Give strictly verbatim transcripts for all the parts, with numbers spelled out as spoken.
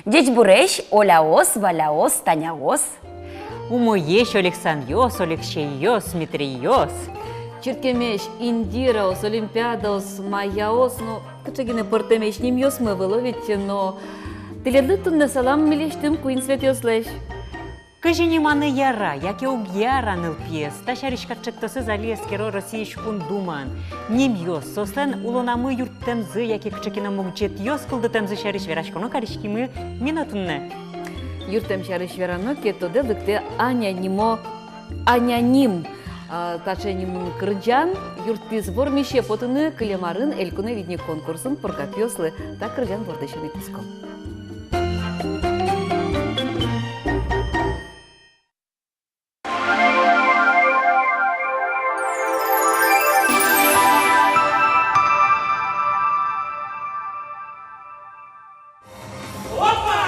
Ӟечбуресь, Оляос, Валяос, Таняос. Умоесь, Олексанъёс, Олексейёс, Митрейёс. Чырткемесь, Индираос, Олимпиадаос, Майяос, но кыӵе гинэ пӧртэмесь нимъёсмы ӧвӧл ведь, но тӥледлы туннэ салам милесьтым куинь Светъёслэсь. Кызьы ниманы яра, яке уг яра нылпиез, та сярысь катӵектосыз али эскеро Россиысь Кун Думаын. Нимъёс, соослэн улонамы юрттэмзы яке кыӵе ке но мугӟетъёс кылдытэмзы сярысь вераськоно кариськимы ми но туннэ. Юрттэм сярысь верано ке, тодэ лыктэ Аня нимо, Аня ним. А, таӵе нимын кырӟан юрттӥз вормисе потыны кылем арын «Элькуновидение» конкурсын. Пурга пиослы та кырӟан бордысен ик кутском. Опа!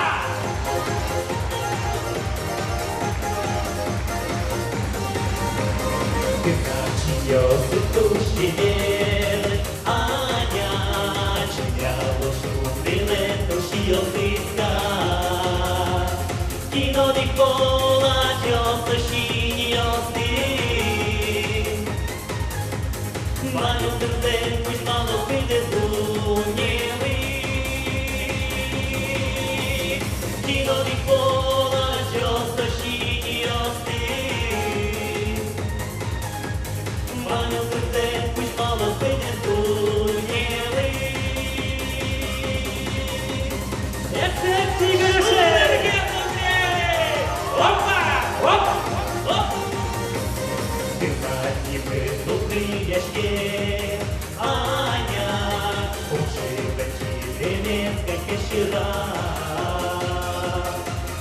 Кырӟасьёсты туж чебер, Аня, чемьяло шудылэн туж ёлтӥська. Кино дик полатёс синьёсты. Ванюк дыртэн кузьмало кыдес дуннелы. Кино дик полатёс синьёсты. Ванюк дыртэн кузьмало кыдес дуннелы. Эсэп тӥ гырыше! Опа! Оп! Оп! Кырӟа нимыз луылӥське, Аня, укшылэн чилемез кадь кесьыра.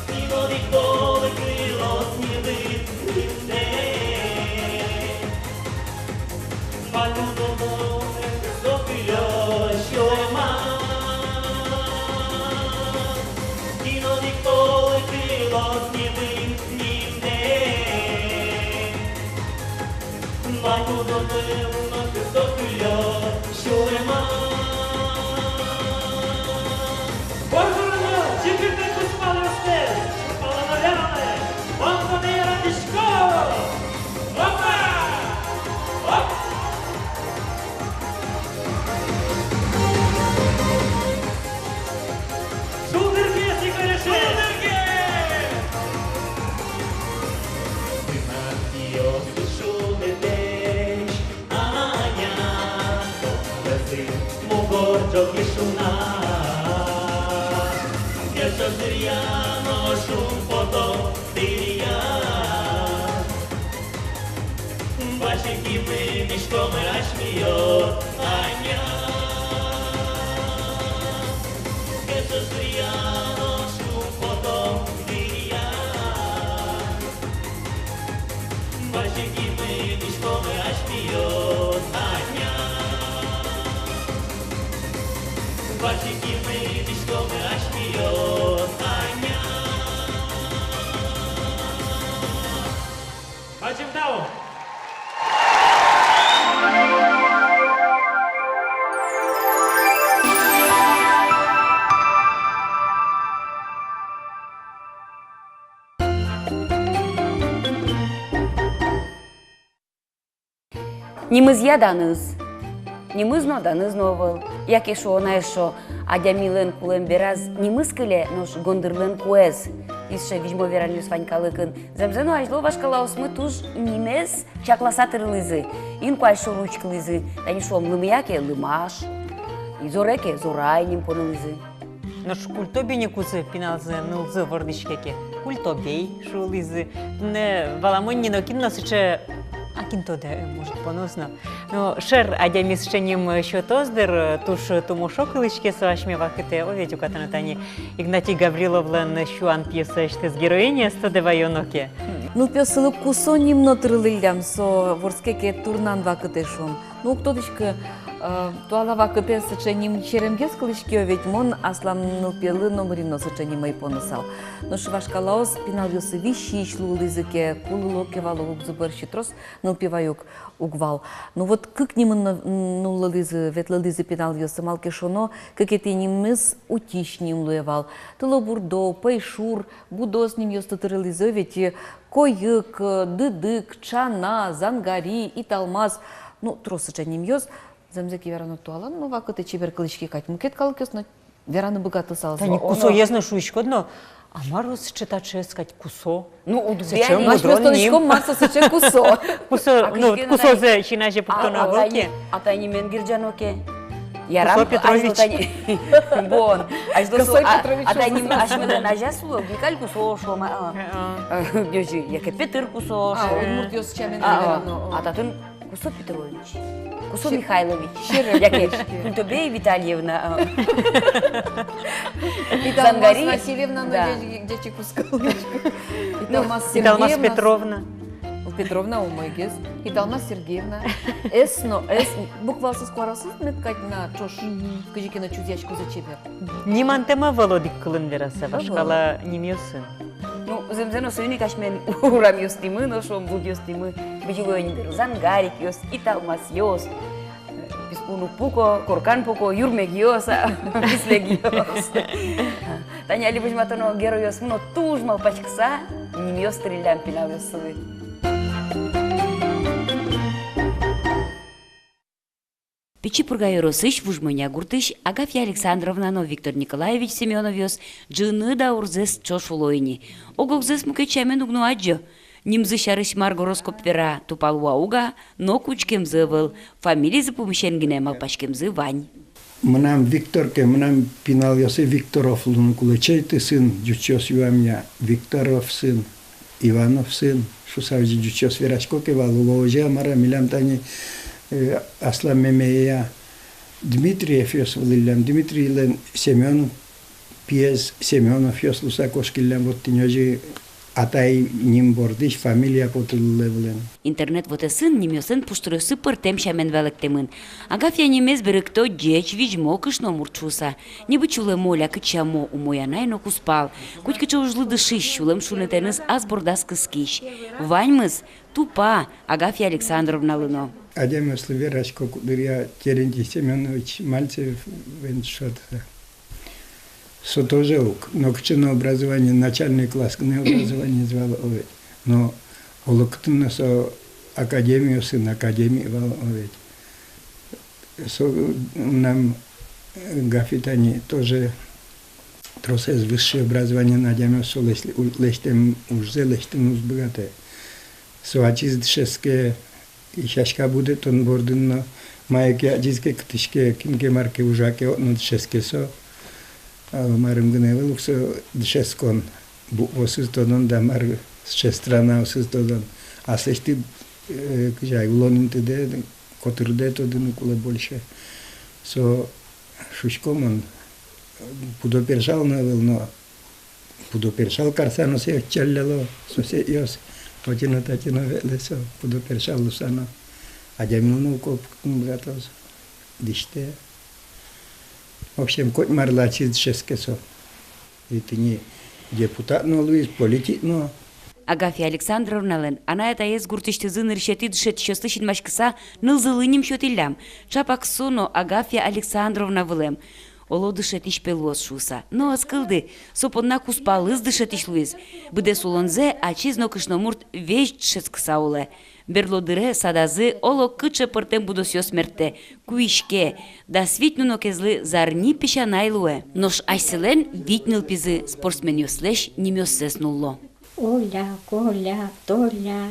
Кино дик полы кылоз нимыз лымтэ. Опа! Оп! Шулдыргес ик, эше! Шулдыргес! Тынад киосты шулдыртэсь, Аня, тон лэзы мугор ӝоги шуна. Кельшоз дыръя но шумпото дыръя. Вазь ик мынӥськомы асьмеос, Аня. Кельшоз дыръя но шумпото дыръя. Вазь ик мынӥськомы асьмеос, Аня. Вазь ик мынӥськомы асьмеос, Аня. Бадӟым тау! Нимызъя даныз. Нимыз но, даныз но ӧвӧл. Яке шуоно эшшо, адямилэн кулэм бераз нимыз кыле, нош гондырлэн куэз. Тӥ сыӵе визьмо веранъёс вань калыкын. Зэмзэ но, азьло вашкалаосмы туж нимез чакласа тырылӥзы. Инкуазь шоры учкылӥзы. Тани шуом, Лымыя ке, Лымаш. И Зоре ке, Зорай ним понылӥзы. Нош Культобей ик уз пиналзы, нылзы вордӥське ке, Культобей шуылӥзы. Туннэ валамон ни, нокин но сыӵе, а кин тодэ, может, поноз но. Но шер адями сыӵе ним сётоз дыр, туж тумошо кылӥське со асьме вакытэ, о ведь, уката но тани Игнатий Гавриловлэн «Сюан» пьесаысьтыз героиняез тодэ ваёно ке. Нылпиослы кусо ним но тырылӥллям, со вордске ке турнан вакытэ, шуом. Ну, уг тодӥськы, Э, туала вакытэ сыӵе ним серемгес кылӥське, ведь мон аслам нылпиелы номырин но сыӵе ним ӧй понысал. Нош вашкалаос пиналъёсы висись луылӥзы ке, кулыло ке вал, уг зубырсьы, трос нылпи вай ук уг вал. Ну вот кык нимын но нуллылӥзы, ветлылӥзы пиналъёсы, малы ке шуоно, кыкетӥ нимыз утись ним луэ вал. Тылобурдо, пӧйшур, будос нимъёсты тырылӥзы, ведь, э, Койык, э, Дыдык, Чана, Зангари, Италмас. Ну, трос сыӵе нимъёс. Зэмзэ ке верано, туала но вакытэ чебер кылӥське кадь. Мукет калыкъёс но вераны быгатысалзы. Тани кусоез но шуиськод но, а мар сыӵе таӵеез кадь кусо? Ну, удбиали. Сыӵе мудрон ним. Асьмеос тодӥськом, мар со сыӵе кусо. Кусо, а ну, кызьы ке но кусозэ син азе пуктоно ӧвӧл ке. А тани мен герӟано ке. Ярам, Кусо Петрович. Азьло тани. Бон. Азьло со, Кусо а, Петрович а тани шуо. Асьмелэн азяз луэ, Михаил Кусо шуом, а. А, а. Яке Петыр Кусо шуом. А, удмуртъёс сямен верано. А, а. А татын Кусо Петрович. Кусо Михайлович. Яке Культобея Витальевна, а. Италмас Васильевна, но ӟеч-, ӟечы куско. Италмас Сергеевна. Италмас Петровна. Петровна умойгес. Италмас Сергеевна. С но, С. Букваосыз куараосыз мед кадь на ӵош. Мгм. Кызьы ке но чузъяськозы чебер. Нимантэм ӧвӧл одӥг кылын вераса, ӧвӧл, вашкала нимъёсын. Ну, зэмзэ но, соин ик асьмелэн урамъёстӥмы но, шуом, будъёстӥмы бызьыло ини дыр: Зангарикъёс, Италмасъёс, э, писпу но пуко, коркан пуко, Юрмегъёс, а, Вислегъёс. Тани али возьматоно геройёсмы но туж малпаськыса нимъёс тыриллям пиналъёссылы. Пичи Пурга ёросысь Вуж Монья гуртысь Агафья Александровна но Виктор Николаевич Семёновъёс ӝыны даурзэс ӵош уло ини. Ог-огзэс мукет сямен уг но адӟо. Нимзы сярысь мар гороскоп вера, тупал уа-уга, но кутскемзы ӧвӧл, фамилизы пумысен гинэ малпаськемзы вань. Мынам Виктор ке, мынам пиналъёсы Викторов луыны кулэ, чайтысын, ӟучъёс юамъя, Викторов сын, Иванов сын шуса, озьы ӟучъёс верасько ке вал, уло озьы-а, мар-а. Милям тани, э, аслам мемея Дмитриевъёс вылӥллям, Дмитрийлэн Семён пиез Семёновъёс луса кошкиллям, вот тӥни озьы атай ним бордысь фамилия потылӥллям вылэм. Интернет вотэсын нимъёслэн пуштроссы пӧртэм сямен валэктэмын. Агафья нимез берыкто ӟеч, визьмо, кышномурт шуса. Небыт сюлэмо, лякыт сямо, умой анай но кузпал. Котькыӵе ужлы дышись, сюлэм шунытэныз ас бордаз кыскись. Ваньмыз тупа Агафья Александровналы но. Адямиослы верасько, куддыръя Терентий Семёнович Мальцевен шӧдыса. Со тоже ук нокыӵе но образование, начальный класс гинэ образованиез вал, о ведь. Но олокытын но со академиосын академик вал, о ведь. Со, мынам, э, Гафи тани тоже тросэз высшее образование но адямиос со лэсь-, у-, лэсьтэм ужзэ лэсьтыны уз быгатэ. Со ачиз дышетске, и сяська будэтон бордын но, мае ке адӟиз ке, кытысь ке, кин ке мар ке ужа ке, отын но дышетске со. А, марым гинэ ӧвӧл ук со дышетскон, букваосыз тодон да мар, сыӵе странаосыз тодон. Аслэсьтыд, э, кызьы ай, улон интыдэ, котырдэ тодыны кулэ больше. Со, шуисько мон, пудо-першал но ӧвӧл, но пудо-першал карса но сое ӧтчалляло соседъёс, отын но, татчы но ветлэ со, пудо-першал луса но. Адямилы но уг пуктыны быгатоз, дӥсьтэ. В общем, коть марлы ачиз дышетске со. И тӥни депутат но луиз, политик но. Агафья Александровналэн анай-атаез гуртысьтызы нырысетӥ дышетӥсьёсты синмаськыса нылзылы ним сётӥллям. Чапак со но Агафья Александровна вылэм. Оло, дышетӥсь пе луоз шуса. Но ӧз кылды, со понна кузпалыз дышетӥсь луиз. Быдэс улонзэ ачиз но кышномурт весь дышетскыса улэ. Берло дыре садазы оло кыӵе пӧртэм будосъёс мерттэ, куиське, дас вить нунокезлы зарни песянай луэ. Нош асьсэлэн вить нылпизы спортсменъёслэсь нимъёссэс нулло. Оля, Коля, Толя,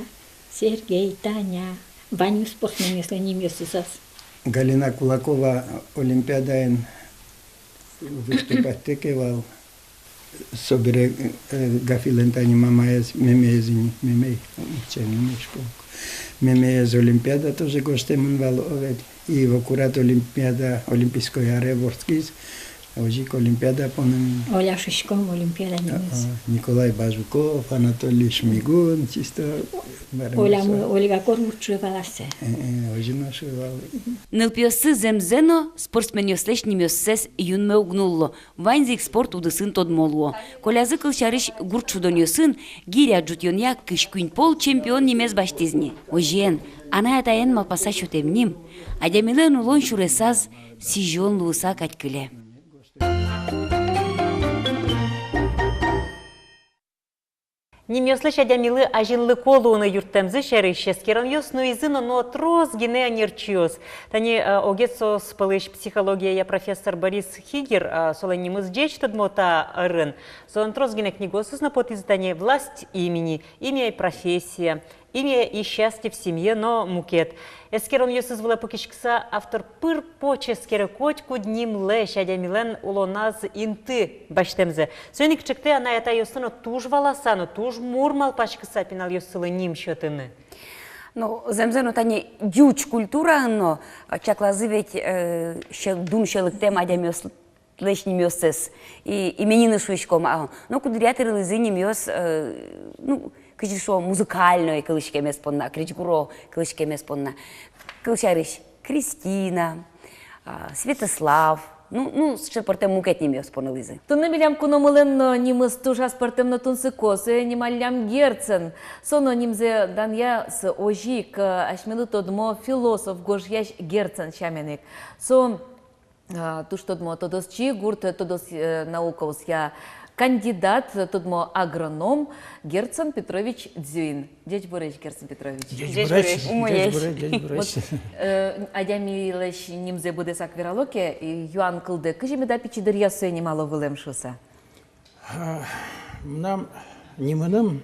Сергей, Таня. Ваньмыз спортсменъёслэн нимъёсыз. Галина Кулакова олимпиадаын выступать каре вал. Собере, э, Гафилэн тани мамаез, мемеез ини, мемей, чай, мемей школ. Мемеез олимпиада тоже гожтэмын вал, о ведь. И вокурат олимпиада, олимпийской аре вордскиз. Озьы ик олимпиада поныны. Оля шуиськом, олимпиада нимыз. А, Николай Бажуков, Анатолий Шмигун, чисто. Олямы, Ольга Кормурчуева ласэ. Э, э, озьы но шуо вал. Нылпиоссы зэмзэ но спортсменъёслэсь нимъёссэс юнме уг нулло, ваньзы ик спорт удысын тодмо луо. Колязы, кылсярысь, гурт шудонъёсын гиря ӝутъёнъя кызь куинь пол чемпион нимез басьтӥз ни. Озьыен, анай-атаен малпаса сётэм ним адямилэн улон сюресаз сӥзён луыса кадь кыле. Нимъёслэсь адямилы азинлыко луыны юрттэмзы сярысь эскеронъёс нуизы но, но трос гинэ ӧнерчиос. Тани, э, огез соос пӧлысь психологияя профессор Борис Хигер, э, солэн нимыз ӟеч тодмо та ӧрын. Солэн трос гинэ книгаосыз но потӥзы, тани «Власть имени», «Имя и профессия», «Имя и счастье в семье» но мукет. Эскеронъёсыз вылэ пыкиськыса, автор пыр-поч эскере котькуд нимлэсь адямилэн улоназ инты басьтэмзэ. Соин ик ӵектэ анай-атайёсты но туж валаса но, туж мур малпаськыса пиналъёссылы ним сётыны. Ну, зэмзэ но, тани ӟуч культураын но, э, чаклазы ведь, э, сьӧ-, дун сьӧлыктэм адямиос лэсь нимъёссэс, и именины шуиськом, а, но куддыръя тырылӥзы нимъёс, э, ну, кызьы шуо, музыкальной кылӥськемез понна, крезьгуро кылӥськемез понна. Кылсярысь, Кристина, а, Святослав, ну, ну, сыӵе пӧртэм мукет нимъёс понылӥзы. Туннэ милям куномылэн но нимыз туж аспӧртэм но тунсыко, сое нималлям Герцен. Со но нимзэ данъяз озьы ик, э, асьмелы тодмо философ, гожъясь Герцен сямен ик. Со А, туж тодмо тодосчи, гурт тодос-, э, наукаосъя кандидат, тодмо агроном Герцен Петрович Дзюин. Ӟечбуресь, Герцен Петрович. Ӟечбуресь, ӟечбуресь, ӟечбуресь. Вот, э, адямилэсь нимзэ быдэсак верало ке, и юан кылдэ: кызьы меда пичи дыръя сое нимало вылэм шуыса? А, мынам нимыным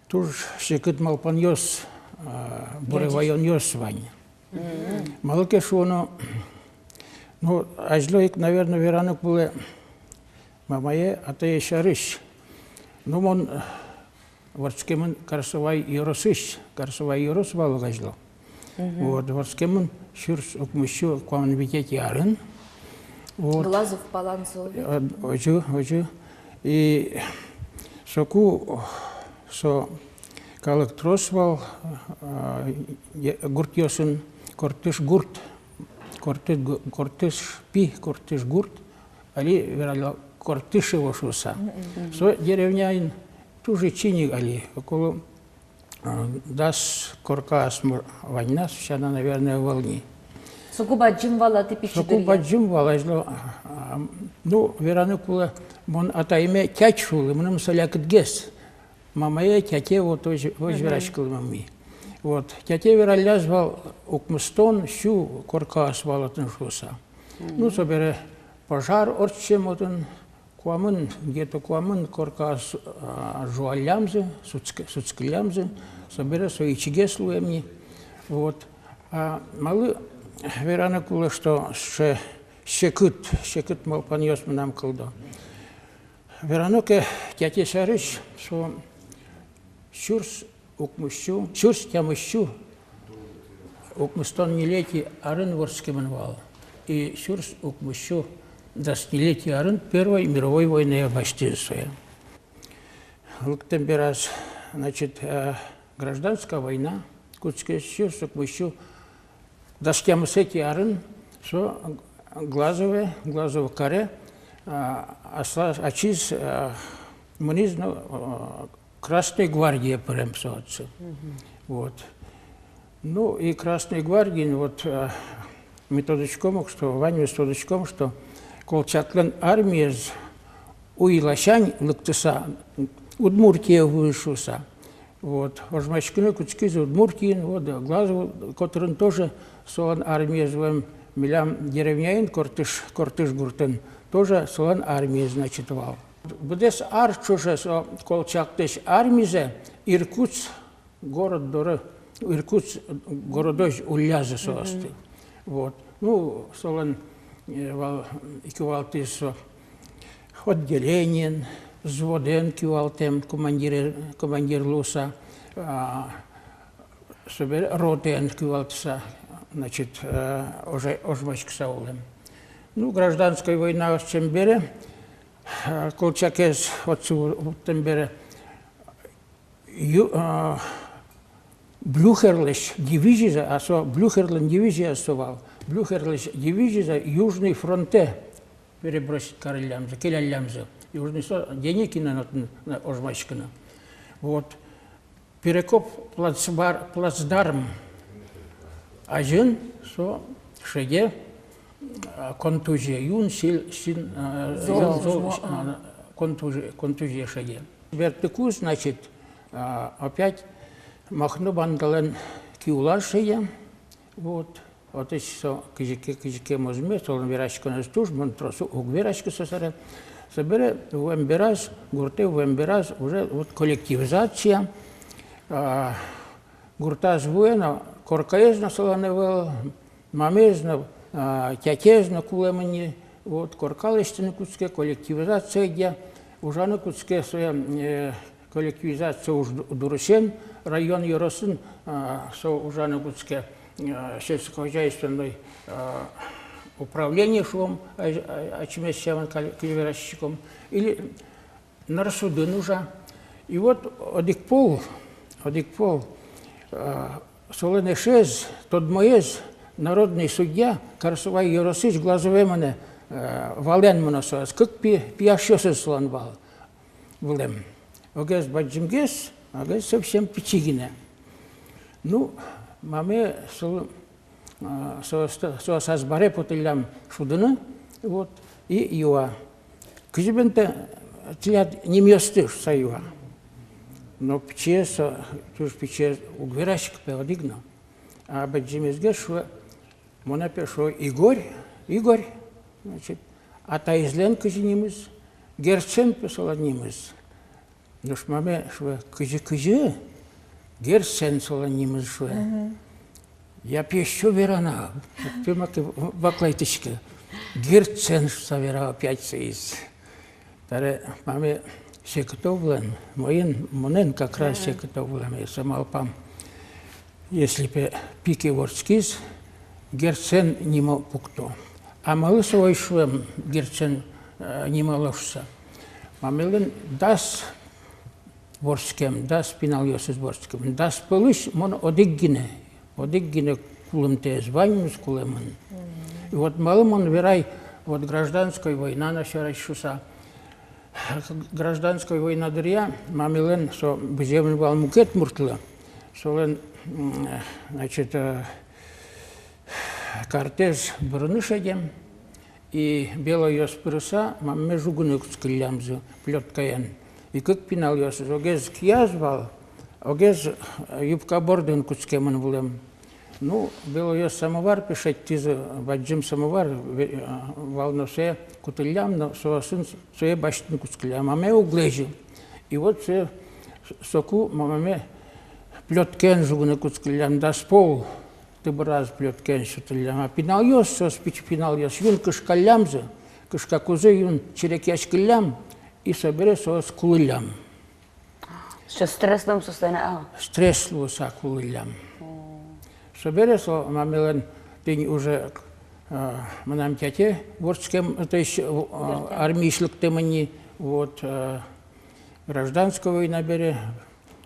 туж секыт малпанъёс, а, буре ваёнъёс вань. Мгм. Малы ке шуоно, ну, азьло ик, наверно, вераны кулэ мамае, атае сярысь. Ну, мон вордскемын Карсовай ёросысь, Карсовай ёрос вал ук азьло. Мгм. Вот, вордскемын сюрс укмыссю куамын витетӥ арын. Вот. Глазов палан со. Э, озьы, озьы. И соку со калык трос вал, а, е-, гуртъёсын, Кортыш гурт, Кортыш гу-, Кортыш пи, Кортыш гурт, али верало Кортышево шуыса. Мгм. Со деревняын туж ичи ни али, около А, дас коркаос мо-, вань на, со сяна, наверное, ӧвӧл ни. Соку бадӟым вал-а, тӥ пичи дыръя? Соку бадӟым вал, азьло, а, ну, вераны кулэ, мон атайме тять шуылӥ, мыным со лякытгес. Мамае тяте, вот, озь-, озь вераськылӥмы ми. Вот, тяте вералляз вал, укмыстон сю коркаос вал отын шуыса. Ну, собере пожар ортчем отын, куамын, где-то куамын коркаос, а, жуаллямзы, сутск-, сутскыллямзы, собере со ичигес луэм ни. Вот. А малы вераны кулэ, что сыӵе секыт, секыт малпанъёс мынам кылдо. Верано ке тяте сярысь, со сюрс укмыссю, сюрс тямыссю укмыстон ньылетӥ арын вордскемын вал. И сюрс укмыссю дас ньылетӥ арын Первой мировой войнае басьтӥз сое. Лыктэм бераз, значит, э, гражданская война кутскиз, сюрс укмыссю дас тямысэтӥ арын со Глазове, Глазов каре, а, аслаз ачиз, а, мынӥз, ну, а, Красной гвардие пырем со отчы. Мгм. Вот. Ну, и Красной гвардиын, вот, а, ми тодӥськом ук, что, ваньмыз тодӥськом, что Колчаклэн армиез уй ласянь лыктыса Удмуртие вуиз шуыса. Вот, ожмаськыны кутскиз Удмуртиын, вот, Глазов котырын тоже солэн армиез вуэм, милям деревняын, Кортыш, Кортыш гуртын тоже солэн армиез, значит, вал. Быдэс ар ӵоже со Колчаклэсь армизэ Иркутск город доры, Иркутск городозь уллязы соосты. Вот. Ну, солэн, э, вал-, кивалтӥз со отделениен, взводэн кивалтэм, командире-, командир луыса, а, собере ротаен кивалтыса, значит, э, оже-, ожмаськыса улэм. Ну, гражданской война ортчем бере, э, Колчакез отчы ву-, вуттэм бере, ю-, а, Блюхерлэсь дивизизэ, а со Блюхерлэн дивизияз со вал, Блюхерлэсь дивизизэ Южный фронтэ перебросить кариллямзы, келяллямзы. Южный со Деникинэн отын, э, ожмаськыны. Вот. Перекоп плацбар-, плацдарм азьын со шеде, а, контузия, юн сил-, син-, а, Зол. Юн зол, Зол, а, а. Контузи-, контузия шеде. Бертыкуз, значит, а, опять Махно бандалэн киулаз шеде. Вот. Отысь со кызьы ке, кызьы ке мозме, солэн вераськонэз туж, мон трос уг вераськы со сярысь. Собере вуэм бераз, гуртэ вуэм бераз, уже вот коллективизация, а, гуртаз вуэ но, коркаез но солэн ӧвӧл, мамез но, а, тятяез но кулэмын ни, вот, корка лэсьтыны кутске, коллективизация лыдъя, ужаны кутске сое, э, коллективизация уж ду-, дурысен, район ёросын, а, со ужаны кутске, а, сельскохозяйственной, а, управление шуом, а, а, ачмес сямен каль-, кыль вераськиськом, или нырсудын ужа. И вот одӥг пол, одӥг пол, а, солэн эшез, тодмоез, народный судья Карсовай ёросысь Глазове мынэ, а, валэн мынэ соос, кык пи-, пияшъёсыз солэн вал. Вылэм. Огез бадӟымгес, огез совсем пичи гинэ. Ну, маме со, а, со, со, соос азбаре потыллям шудыны, вот, и юа. Кызьы бен та тӥляд нимъёсты, шуса юа. Но пичиез, туж пичиез уг вераськы пе одӥг но. А бадӟымезгес шуэ, монэ пе шуэ Игорь, Игорь, значит, а таизлэн кызьы нимыз, Герцен пе солэн нимыз. Нош маме шуэ, кызьы, кызьы, Герцен солэн нимыз шуэ. Мгм. Я пе ещё верано, пе маке ваклайтӥське. Герцен шуса вера опять соиз. Таре маме секыто вылэм, моен, монэн как раз секыто вылэм, я со малпам. Если пе пике вордскиз, Герцен нимо пукто. А малы со ой шуэм Герцен, э, нимо луыса? Мамелэн дас вордскем, дас пиналъёсыз вордскем. Дас пӧлысь мон одӥг гинэ, одӥг гинэ кулымтэез, ваньмыз кулэмын. Мгм. И вот малы мон верай, вот гражданской война но сярысь шуса. Гражданской война дыръя мамелэн со быземын вал мукет муртлы. Солэн, м, значит, э, картэз бырыны шедем, и белойёс пырыса, мамме жугыны кутскиллямзы плёткаен. И кык пиналъёсыз, огез кияз вал, огез, э, юбка бордын кутскемын вылэм. Ну, белойёс самовар пе шедьтӥзы, бадӟым самовар ве-, а, вал но, сое кутыллям но, соосын сое басьтыны кутскиллям, маме уг лэзьы. И вот сое, соку маме плёткаен жугыны кутскиллям, дас пол тыбыраз плёткаен сётыллям. А пиналъёс, соос пичи пиналъёс, юн кышкаллямзы, кышкакузы юн черекъяськыллям, и собере соос кулыллям. Со стресс луэм соослэн, а? Стресс луыса кулыллям. О. Собере со мамелэн тӥни уже, а, мынам тятя вордскем, то есть, а, армиысь лыктэмын ни, вот, а, гражданской война бере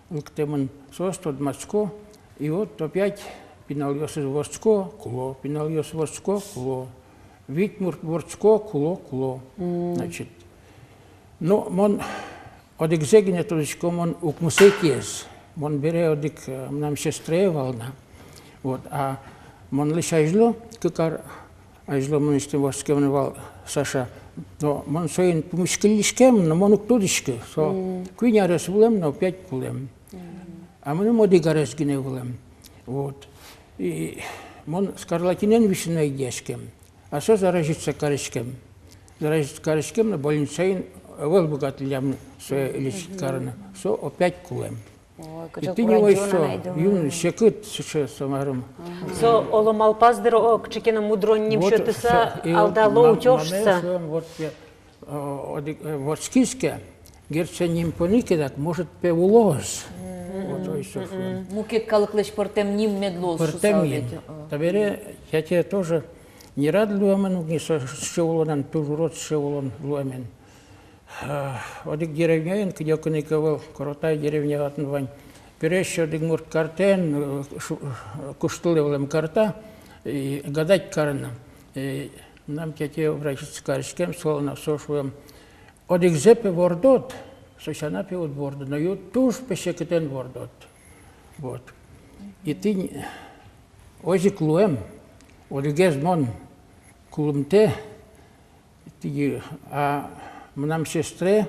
лыктэмын, соос тодматско, и вот опять пиналъёсыз вордско, куло, пиналъёс вордско, куло. Вить мурт вордско, куло, куло. М. Значит, ну, мон одӥгзэ гинэ тодӥсько, мон укмысэтӥез. Мон бере одӥг, э, мынам сестрае вал на. Вот, а монлэсь азьло, кык ар азьло мынэсьтым вордскемын вал Саша. Но мон соин пумиськылӥськем, но мон уг тодӥськы. Со М. куинь арес вылэм, но опять кулэм. М. А мыным одӥг арес гинэ вылэм. Вот. И мон скарлатинэн висьыны ӧдъяськем. А со заразиться кариськем. Заразиться кариськем, но больницаын ӧвӧл быгатыллям сое лечить карыны. Со опять кулэм. Ой, и кыӵе тӥни курадӟон, со, анай, думаю, юн секыт сыӵе со марым. Ага. Со оло малпаз дыр, о, кыӵе ке но мудрон ним сётыса, вот, со, и алдало ма-, утёшса. Маме шуэм, вот, э, о, одӥг, э, вордскиз ке, Герцен ним поны ке, дак, может, пе, улоз. Мгм. Вот, ой, со шуэм. Мгм. Мукет калыклэсь пӧртэм ним мед луоз шуса. Пӧртэм ним. Ведь, о. Табере тятя тоже Не рад луэмен ук ни со сыӵе улонэн, туж урод сыӵе улон луэмен. А, одӥг деревняын, кыдёкын ик ӧвӧл, Коротай деревня отын вань. Пересь одӥг мурт картэн, э, шу-, э, куштылэ вылэм карта, и гадать карыны. И мынам тятя врачиться кариськем, солэн но со шуэм: одӥгзэ пе вордод, со сяна пе уд ворды, но ю-, туж пе секытэн вордод. Вот. И тӥни озьы ик луэм, одӥгез мон кулымтэ, тӥни, а мынам сестре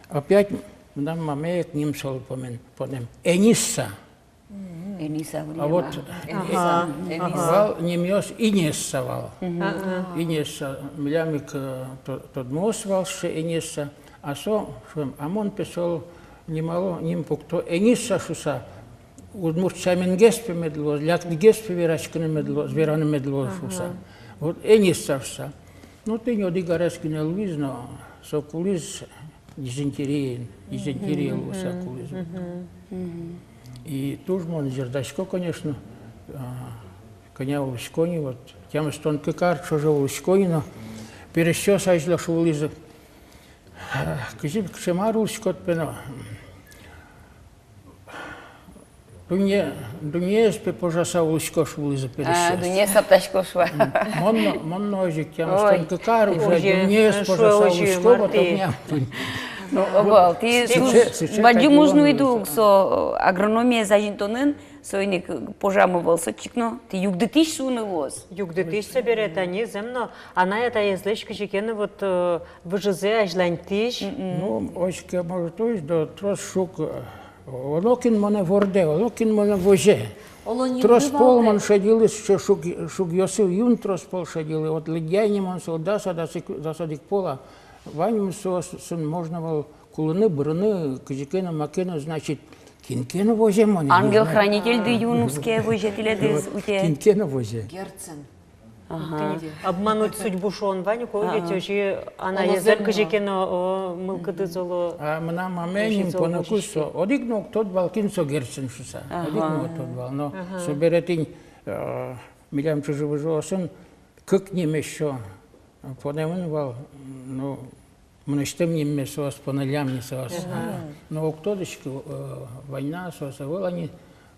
опять мынам мамае ик ним солы помен-, понэм. Энисса. Эниса. А вот Эниса. Вал нимъёс Инесса вал. Инесса. Милям ик, э, то-, тодмоос вал сыӵе Инесса. А со шуэм: а мон пе солы нимало, ним пукто Энисса шуса. Удмурт сяменгес пе мед луоз, лякытгес пе вераськыны мед луоз, вераны мед луоз шуса. Вот Энисса шуса. Ну, тӥни одӥг арес гинэ луиз, но со кулӥз дизентериен, дизентерия луыса кулӥз. И туж мон зердасько, конечно, а, кӧня улӥсько ни, вот, тямыстон кык ар ӵоже улӥсько ни, но пересьёс азьло шуылӥзы: а, кызьы, кыӵе мар улӥськод пе но, дунне, дуннеез пе пожаса улӥсько, шуылӥзы пересьёс. А, дуннеез саптасько шуо. Мон но, мон но озьы ик, тямыстон кык ар уже, дуннеез пожаса улӥсько, вот огням. Ну, ӧвӧл, тӥ туж бадӟым уж нуиды ук со агрономиез азинтонын, соин ик пожам ӧвӧл со чик но, тӥ югдытӥсь шуыны луоз. Югдытӥсь, собере тани зэм но анай-атаезлэсь кызьы ке но вот, э, выжызэ азьланьтӥсь. Ну, озьы ке, может, уж, да, трос шуг, э, оло кин монэ вордэ, оло кин монэ возе. Трос пол мон шедьылӥ сыӵе шуг-, шугъёсы, юн трос пол шедьылӥ. Вот лыдъяй ни мон солы дас, дас ик, дас одӥг пол, а ваньмыз соосын можно вал кулыны, бырыны, кызьы ке но, маке но, значит, кин ке но возе монэ. Ангел-хранительды юн уске, возе тӥледыз, утё. Кин ке но возе. Герцен. Ага. Обмануть судьбу шуон вань ук, ведь озьы анаезлэн кызьы ке но, о, мылкыдыз оло. А мынам мамае ним поныкуз со, одӥг но уг тодвал, кин со Герцен шуса. Одӥг но уг тодвал. Но собере тӥни, э, милям чыжы-выжыосын кык ним эшшо понэмын вал, ну, мынэсьтым нимме соос понӥллям ни соос. Ага. Но уг тодӥськы, э, вань на соос, ӧвӧл-а ни,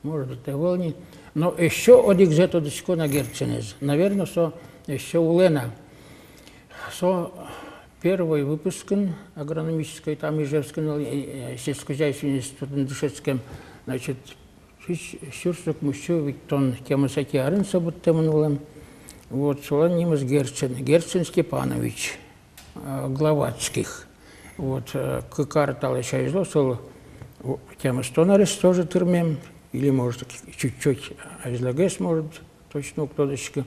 может быть, ӧвӧл ни. Но эшшо одӥгзэ тодӥсько на Герценэз. Наверно, со эшшо улэ на. Со первой выпускын агрономической, там Ижевскын, э, э, сельскохозяйственный институтын дышетскем, значит, сюрс укмыссю витьтон тямысэтӥ арын со быдтэмын вылэм. Вот, солэн нимыз Герцен, Герцен Степанович, э, Главатских. Вот, э, кык ар талэсь азьло солы, о, тямыстон арес тоже тырмем, или, может, чуть-чуть азьлогес, может, точно уг тодӥськы.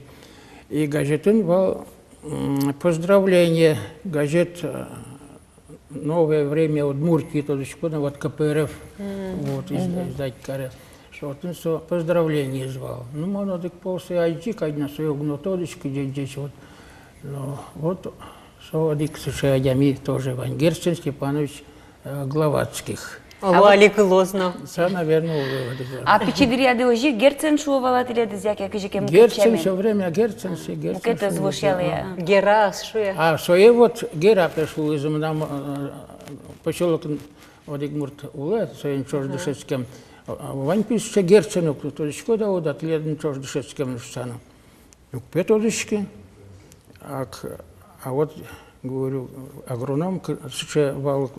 И газетын вал, м, поздравление, газет, э, «Новое время Удмуртии», тодӥськод-а, вот, К П Р Ф, вот, из-, издать каре. Со отын со поздравлениез вал. Ну, мон одӥг пол сое адӟи кадь на, сое уг но тодӥськы, ӟеч-ӟеч, вот. Но вот со одӥг сыӵе адями тоже вань, Герцен Степанович, э, Главатских. Оло, а вот али кылоз но. Со, наверно, улэ одӥг. А пичи дыръяды озьы Герцен шуо вал-а тӥледыз, яке кызьы ке мукет сямен? Герцен, всё время Герцен, всё Герцен. Мукетыз вошъялэ-а? Гера шуэ. А сое вот Гера пе шуылӥзы, мынам, э, посёлокын одӥг мурт улэ, соин ӵош дышетскем. А, а вань пе сыӵе Герцен ук, тодӥськод-а, уд-а, тӥледын ӵош дышетскем шуса но. Уг пе тодӥськы. А к-, а вот, говорю, агроном к-, сыӵе вал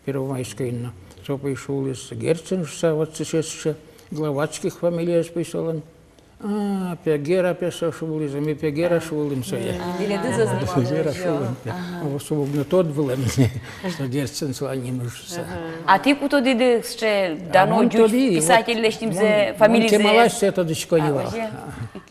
Первомайскойын но. Со пе шуылӥз Герцен шуса, вот сыӵе, сыӵе Главатских фамилиез пе солэн. А, пе Гера пе со шуылӥз, ми пе Гера шуылӥм сое. Тӥледыз ӧз нималэ. Гера шуылӥм пе. Ага. О, со уг но тодвылэм, что Герцен солэн нимыз шуса. Ага. А тӥ ку тодӥды сыӵе дано ӟуч писательлэсь нимзэ, фамилизэ? Мон кемалась сое тодӥсько ни вал. А, озьы.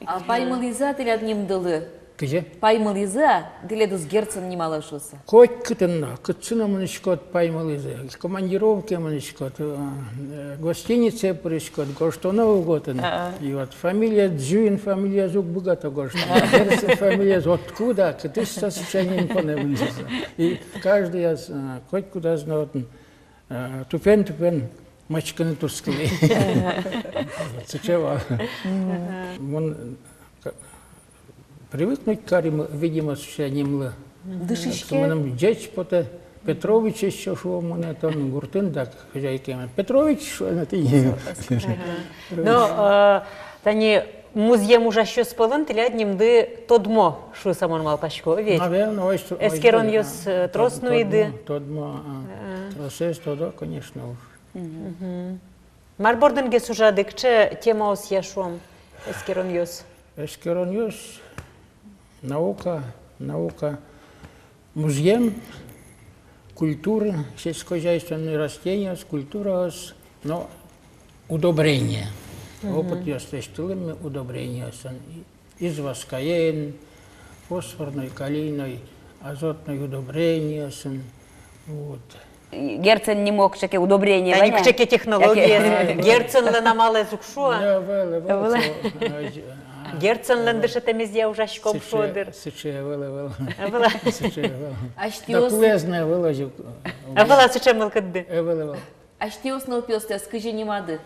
А паймылӥзы-а тӥляд нимдылы? Кызьы? Паймылӥзы-а тӥледыз Герцен нималэ шуса? Котькытын но, кытчы но мынӥськод, паймылӥзы. Командировкае мынӥськод, э, гостиницае пыриськод, гожтоно ук отын. А-а. И вот фамилиез, Дзюин фамилиез уг быгато гожтыны. Герцен фамилиез откуда, кытысь со сыӵе ним понэмын шуса. И каждыяз, э, котькудаз но отын, э, тупен-тупен мачкыны турттылӥ. Сыӵе вал. Мон, э, Привыкнуть кари, видимо, сыӵе нимлы. Дышиське. Мыным ӟеч потэ, Петрович ещё шуо монэ, тон гуртын дак хозяйкаен. Петрович шуо на тӥни. Ага. Но, э, тани музъем ужасьёс пӧлын тӥляд нимды Тодмо шуыса мон малпасько, ведь? Наверно, ой, что, ой, эскеронъёс, да, э, трос, Тод-, нуиды. Тодмо, Тодмо, а. Ага. Тросэз тодо, конечно, уж. Мгм. Мар бордын гес ужады, кыӵе темаосъя, шуом, эскеронъёс? Эскеронъёс, наука, наука, музъем, культура, сельскохозяйственные растения, культураос, но удобрения. Мгм. Опытъёс лэсьтылӥмы удобрениосын. Извозкаен, фосфорной, калийной, азотной удобрениосын. Вот. Герцен нимо кыӵе ке удобрение вань-а? Тани кыӵе ке технология. Яке, э, Герценлэн амалэз уг шуо-а? Ӧвӧл, ӧвӧл. Ӧвӧл. Со, а, Герценлэн дышетэмезъя ужаськом шуо дыр. Сыӵе ӧвӧл, ӧвӧл. Ӧвӧл-а? Сыӵе ӧвӧл. Асьтэос... Да, кулэез но ӧвӧл озьы. Ӧвӧл-а сыӵе мылкыдды? Ӧвӧл, ӧвӧл. Асьтэос нылпиостэс кызьы нимады?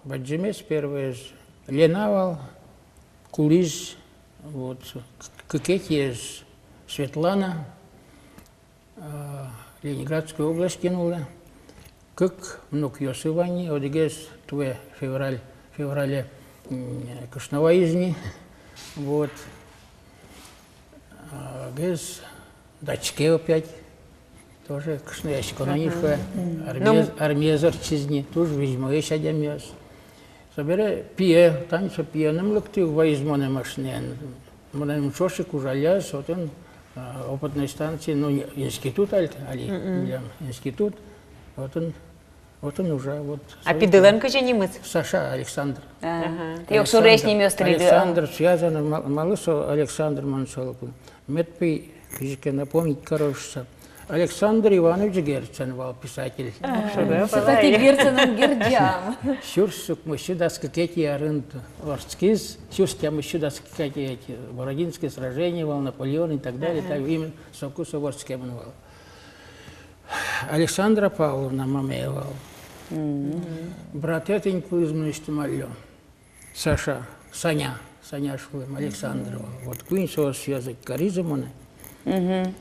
Бадӟымез первоез Лена вал, кулӥз, вот, к-, кыкетӥез Светлана, а, Ленинградской областьын улэ. Кык внукъёсы вань ни, одӥгез туэ февраль, феврале, м, кышно вайиз ни. Вот. А, гес дачке опять. Тоже кышнояськоно ни шуэ. Мгм. Армиез, ну, армиез ортчиз ни, туж визьмоесь адямиос. Собере пие, тани со пиеным лыктӥ, вайиз монэ машинаен. Монэным ӵош ик ужалляз, отын, а, опытной станцие, ну, не, институт али, али, мгм, милям институт, отын Отын ужа, вот. А пидылэн кызьы нимыз? Саша, Александр. Ага. Тӥ огшоры нимъёс тырыды, а? Александр связано, ма-, малы со Александр мон солы кулэ. Мед пи кызьы ке напомнить каро шуса. Александр Иванович Герцен вал, писатель. Ага. Всё-таки Герценэн герӟам. Сюрс укмыссю дас кыкетӥ арын вордскиз, сюрс тямыссю дас кыкетӥ, Бородинское сражение вал, Наполеон и так далее, ага, так, именно соку со вордскемын вал. Александра Павловна мамае вал. Мгм. Братэ тӥни кулӥз мынэсьтым али. Саша, Саня, Саня шуом, Александр вал. Вот куинь соос связать каризы монэ. Мгм.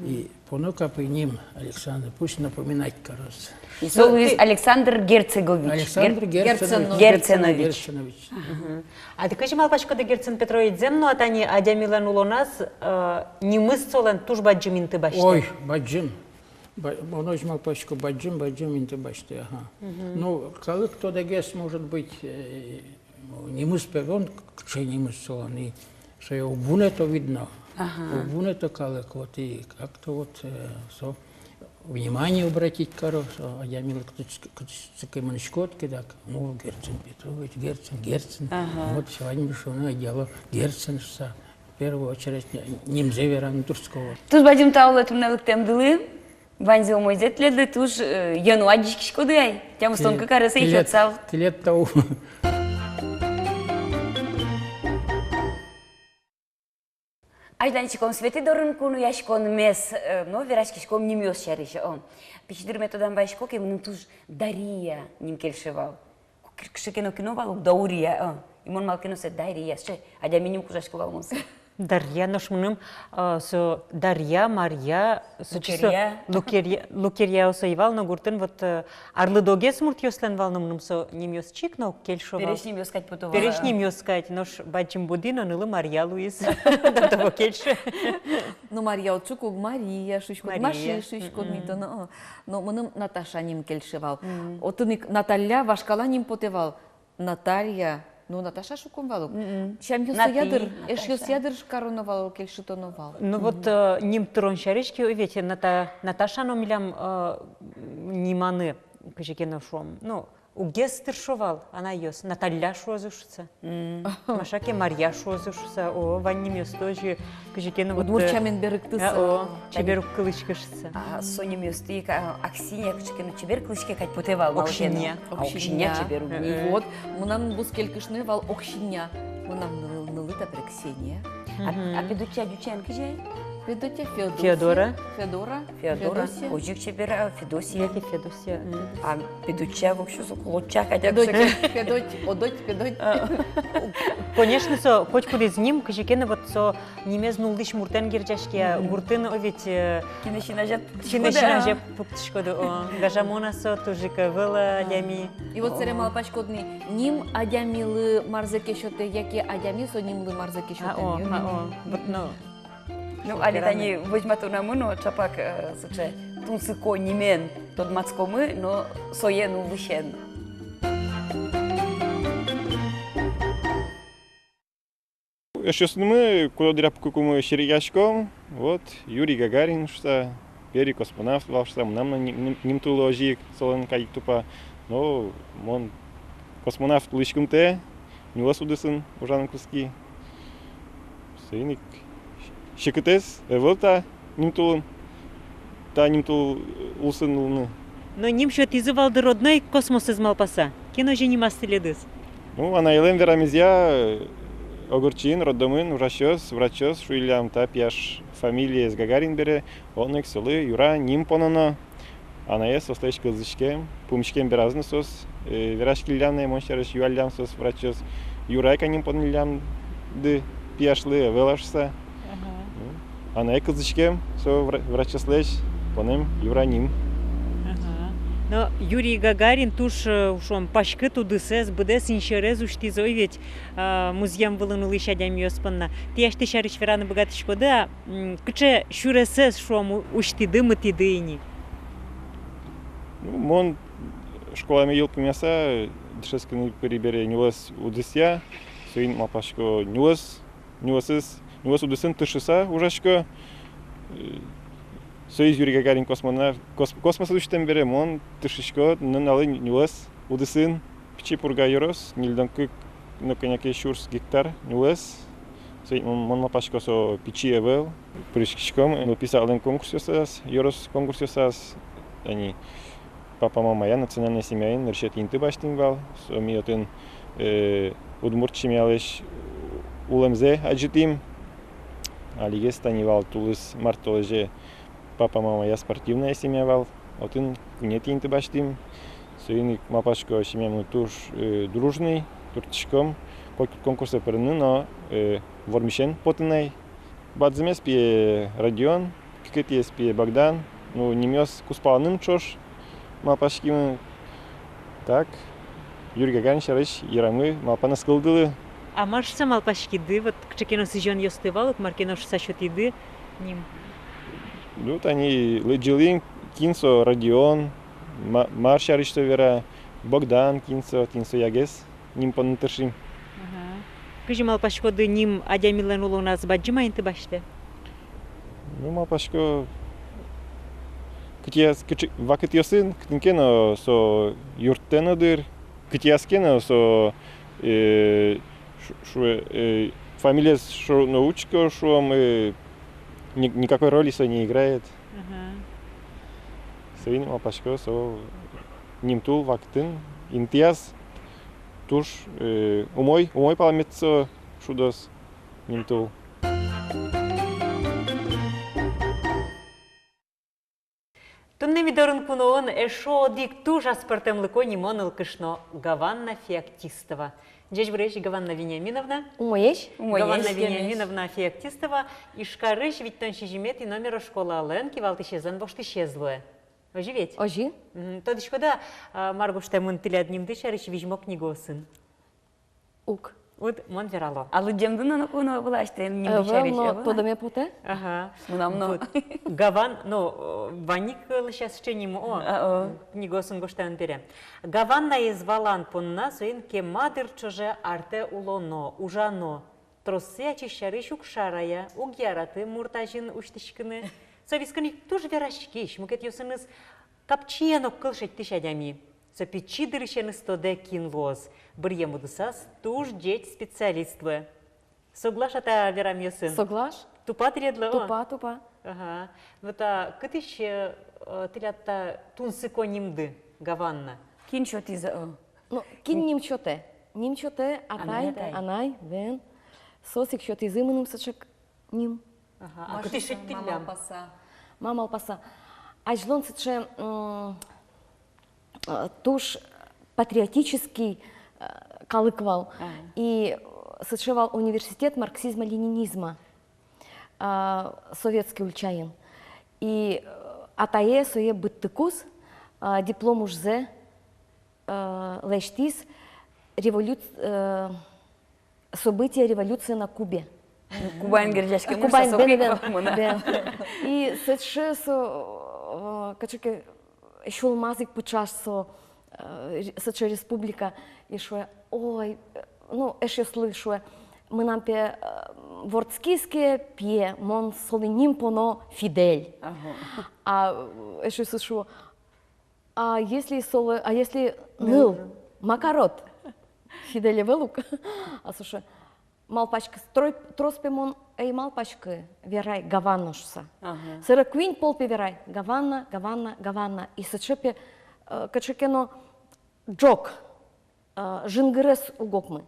И поно капы ним Александр, пусть напоминать кароз. И со луиз Александр Герцегович. Александр Гер-, Герценович. Герценович. Герценович. Мгм. А тӥ кызьы малпаськоды, Герцен Петрович, зэм но-а тани адямилэн улоназ, э, нимыз солэн туж бадӟым инты басьтэ? Ой, бадӟым. Ба-, мон озьы малпасько, бадӟым, бадӟым инты басьтэ, ага. Мгм. Ну, калык тодэгес, может быть, э, нимыз пе вон, кыӵе нимыз солэн, и сое уг вунэто, видно. Ага. Уг вунэто калык, вот, и как-то вот, э, со внимание обратить каро, со адямилы кытчы-, кытчы ке мынӥськод ке дак, о, Герцен Петрович, Герцен, Герцен. Ага. Вот, всё, адями шуоно, диалог, Герцен шуса. В первую очередь, нимзэ вераны туртско. Туж бадӟым тау луэ туннэ лыктэмдылы. Ваньзэ умойзэ тӥледлы, туж, э, йӧно адӟиськиськоды ай. Тямыстон кык аресэ ик отсал. Тӥлед, тӥлед тау. Азьланьтӥськом Светӥ дорын кунояськонмес, э, но вераськиськом нимъёс сярысь. О, пичи дырме тодам вайисько ке, мыным туж Дария ним кельше вал. Кыр-, кыӵе ке но кино вал ук, Даурия, а. И мон малы ке но сое Дария, сыӵе адями нимысь ужасько вал мон сое. Дарья, нош мыным, а, со Дарья, Марья, со чисто Лукерья. Лукерья, Лукерья со ӧй вал, но гуртын вот, э, арлыдогес муртъёслэн вал, но мыным со нимъёс чик но уг кельшо вал. Пересь нимъёс кадь потэ вал. Пересь нимъёс кадь, нош бадӟым буди но, нылы Марья луиз. До того кельше. Ну, Марья уд шуиськод, Мария шуиськод, Мария. Маша шуиськод, мгм, ми тонэ, а. Но мыным Наташа ним кельше вал. Мгм. Отын ик Наталья вашкала ним потэ вал. Наталья. Ну, Наташа шуиськом вал ук. Мгм. Сямъёсъя дыр, Натали, Наташа. Эшъёсъя дыр кароно вал, кельшытоно вал. Ну вот, э, ним тырон сярысь ке, ой, ведь Ната-, Наташа но милям, э, ниманы, кызьы ке но шуом. Ну, уггес тыршо вал анайёс, Наталья шуозы шуса. Мгм. Маша ке, Марья шуозы шуса. О, вань нимъёсты озьы, кызьы ке но вот, удмурт, э, сямен берыктыса. А, о, чебер уг кылӥськы шуса. А, со нимъёсты ик, а, Аксинья кыӵе ке но чебер кылӥське кадь потэ вал, малы ке но. Оксинья. А, Оксинья. Оксинья чебер уг ни. Э-э. Вот, мынам бускель кышное вал Оксинья. Мынам ныл-, нылы табере Ксения. А, мгм, а пе дутча дутчаен кызьы ай? Федотья, Феодосия. Феодора. Федора. Феодора. Федосия. Озьы ик чебер, а, Федосия. Яке Федосия. Мгм. А Педотья воксё со кулотча хотя бы. Педотья, Федотья, Одоть, Педоть. А. Конечно, со котькудӥз ним кызьы ке но вот со нимез нуллӥсь муртэн герӟаське, а, мгм, гуртын, о, ведь, э, кинэ син азе пуктӥськоды, кинэ син азе пуктӥськоды, о, гажамон-а со, туж ик ӧвӧл-а адями. И вот собере малпаськод ни, ним адямилы марзэ ке сётэ, яке адями со нимлы марзэ ке сётэ. А, о, а, о. Вот, ну. Ну, али тани возьматонамы но ӵапак, э, сыӵе тунсыко нимен тодматскомы, но сое нуллысен. Эшъёсынымы куддыръя пукыкумы серекъяськом, вот, Юрий Гагарин шуса, первый космонавт вал шуса, мынам но ним-, ним-, нимтулы озьы ик, солэн кадь ик тупа. Но мон космонавт луиськымтэ нюлэс удысын ужаны кутски. Соин ик секытэз ӧвӧл та нимтулын, та нимтул улсын улыны. Но ним сётӥзы вал дыр одно ик космосэз малпаса. Кин озьы нимаз тӥледыз? Ну, анаелэн верамезъя, э, Огурчиын, роддомын ужасьёс, врачъёс шуиллям, та пияш фамилиез Гагарин бере, одно ик солы Юра ним пононо. Анае соослэсь кылзӥськем, пумиськем бераз но соос, э, вераськиллям на, мон сярысь юаллям соос, врачъёс, Юра ик-а ним понӥллямды пияшлы, ӧвӧл-а шуса. Ага. Ну, анае кылзӥськем со вра-, врачъёслэсь, понэм Юра ним. Ага. Но Юрий Гагарин туж, э, шуом, паськыт удысэз, быдэс инсьӧрез усьтӥз, ой, ведь, а, музъем вылын улӥсь адямиос понна. Тӥ асьтэ сярысь вераны быгатӥськоды-а? М, кыӵе сюресэз, шуом, у-, усьтӥды, мытӥды ини? Ну, мон школаме йылпумъяса, дышетскыны пыри бере нюлэс удысъя, соин малпасько, нюлэс, нюлэсыз, нюлэс удысын тыршыса ужасько. Э, соиз Юрий Гагарин космонавт, кос-, космосэз усьтэм бере, мон тыршисько нуналлы нюлэс удысын. Пичи Пурга ёрос, ньыльдон кык но кӧня ке сюрс гектар нюлэс. Соин мон, мон малпасько, со пичи ӧвӧл. Пыриськиськом нылпи садлэн конкурсъёсаз, ёрос конкурсъёсаз. Тани папа-мамая, национальной семьяын нырысетӥ инты басьтӥм вал. Со ми отын, э, удмурт семьялэсь улэмзэ адӟытӥм. Алигес тани вал тулыс март толэзе папа-мамая спортивная семья вал, отын куинетӥ инты басьтӥм. Соин ик малпасько, семьямы туж, э, дружный, турттӥськом котькуд конкурсэ пырыны но, э, вормисен потыны ай. Бадӟымез пие Родион, кыкетӥез пие Богдан, ну, нимъёс кузпаланын ӵош малпаськимы. Так, Юрий Гагарин сярысь йырамы малпан ӧз кылдылы. А мар шуса малпаськиды, вот кыӵе ке но сӥзёнъёсты вал ук, мар ке но шуса сётӥды ним? Ну, тани лыдӟылӥм, кин со Родион, ма-, мар сярысь со вера, Богдан, кин со, кин со, ягес ним понны тыршим. Ага. Кызьы малпаськоды, ним адямилэн улоназ бадӟым-а инты басьтэ? Ну, малпасько, кытӥяз-, кыӵе-, вакытъёсын кытын ке но со юрттэ но дыр, кытӥяз ке но со, э, шу-, шуэ, э, фамилиез шуо но учко, шуом, э, ни-, никакой роли со не играет. Ага. Соин малпасько, со нимтул вакытын интыяз туж, э, умой, умой паламет со шудоз нимтул. Туннэ ми дорын куноын эшшо одӥг туж аспӧртэмлыко нимо нылкышно — Гаванна Феоктистова. Ӟечбуресь, Гаванна Вениаминовна. Умоесь. Умоесь. Гаванна Вениаминовна Феоктистова Ижкарысь витьтон сизьыметӥ номеро школалэн кивалтӥсезлэн воштӥсез луэ. Озьы ведь? Озьы. Мгм. Тодӥськоды-а, а, мар гожтэмын тӥляд нимды сярысь визьмо книгоосын? Уг. Уд, мон верало. А лыдӟемды но ноку но ӧвӧл асьтэ нимды сярысь, ӧвӧл но, ӧвӧл-а? Тодаме потэ. Ага. Мынам но. Вот. Гаван, но, э, вань ик лэся сыӵе нимо, о. А, о. Книгоосын гожтэмын бере. Гаваннаез валан понна соин кема дыр ӵоже артэ улоно, ужано. Троссы ачиз сярысь уг шарая, уг яраты мурт азьын усьтӥськыны. Со вискын ик туж вераськись, мукетъёсыныз капчиен огкыл шедьтӥсь адями. Со пичи дырысеныз тодэ, кин луоз. Быръем удысаз туж ӟеч специалист луэ. Соглаш-а та верамъёсын? Соглаш. Тупа тӥледлы, о? Тупа, тупа. Ага. Вот, а кытысь, э, тӥляд та тунсыко нимды, Гаванна? Кин сётӥз, э? Ну, кин ним сётэ? Ним сётэ атай, анай, атай, анай, бен. Соос ик сётӥзы мыным сыӵе ним. Ага. А кытысь шедьтӥллям? Ма малпаса? Ма малпаса? Азьлон сыӵе, м, э, туж патриотический, э, калык вал. Ага. И, э, сыӵе вал университет марксизма-ленинизма, а, Советский ульчаын. И, э, атае сое быдтыкуз, а, диплом ужзэ, э, лэсьтӥз революц-, э, «События революции на Кубе». Кубаен герӟаськемын. Кубаен, бен, бен, бен. И сыӵе со, э, кыӵе ке сюлмаз ик пыӵаш со, э, ре-, сыӵе республика, и шуэ, ой, э, ну, эшъёслы шуэ, мынам пе, э, вордскиз ке пие, мон солы ним поно Фидель. Ага. А, э, эшъёсыз шуо, а если солы, а если ныл, ныл, ма карод? Фидель ӧвӧл ук. А со шуэ, малпаськы, трой-, трос пе мон ӧй малпаськы, верай, Гавана шуса. Ага. Сэре куинь пол пе верай, Гавана, Гавана, Гавана. И сыӵе пе, э, кыӵе ке но ӝог, э, жингырес уг окмы.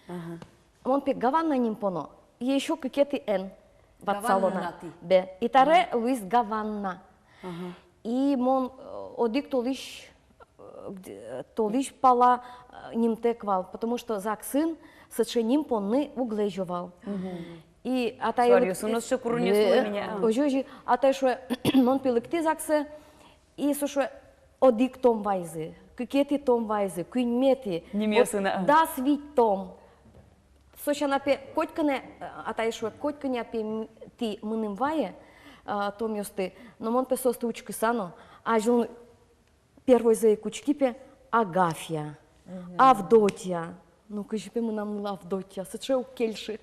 Ага. Мон пе Гавана ним поно, и ещё кыкетӥ эн ватсало на. Гаванна тӥ. Бе. И таре, ага, луиз Гаванна. Ага. И мон, э, одӥг толэзь, э, где-, толэзь пала, э, нимтэк вал, потому что ЗАГСын сыӵе ним понны уг лэзё вал. Мгм. И атае... Со аръёсын но сыӵе курынъёс луо ини. Озьы, озьы, атае шуэ, мон пе лыктӥ ЗАГСэ, и со шуэ, одӥг том вайизы, кыкетӥ том вайизы, куиньметӥ, нимъёсын, вот, а, дас вить том. Со сяна пе котькыне, э, атае шуэ, котькыне пе м-, тӥ мыным вае, э, томъёсты, но мон пе соосты учкыса но, азьлон первойзэ ик учки пе, Агафья, мгм, Авдотья. Ну, кызьы пе мынам нылы Авдотья, сыӵе уг кельшы.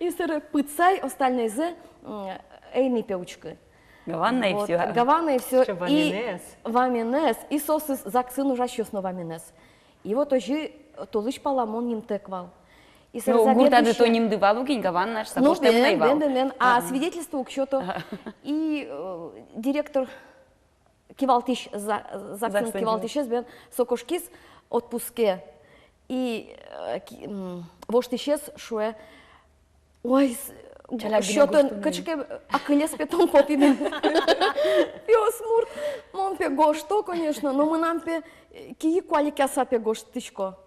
И сэре пытсай, остальнойзэ, м, ӧй ни пе учкы. Гавана и всё. Вот, Гавана и всё. Сыӵе ваменэз. И ваменэз, и соосыз ЗАГСын ужасьёс но ваменэз. И вот озьы толэзь пала мон нимтэк вал. И... Ну, сразу гуртады заведующая то нимды вал ук ини, Гавана шуса. Ну, гожтэмын ай вал. Бен, бен, бен. А, ага, свидетельство уг сёто. Ага. И, э, директор, кивалтӥсь, за-, ЗАГСын, ЗАГСын кивалтӥсез бен, со кошкиз отпуске. И, э, ки-, м, воштӥсез шуэ, ой, с-, чаляк гинэ сётон гожтыны. Кыӵе ке акылез пе тон потӥд. Пиосмурт, мон пе гожто, конечно, но мынам пе, э, киык куалекъяса пе гожтӥсько.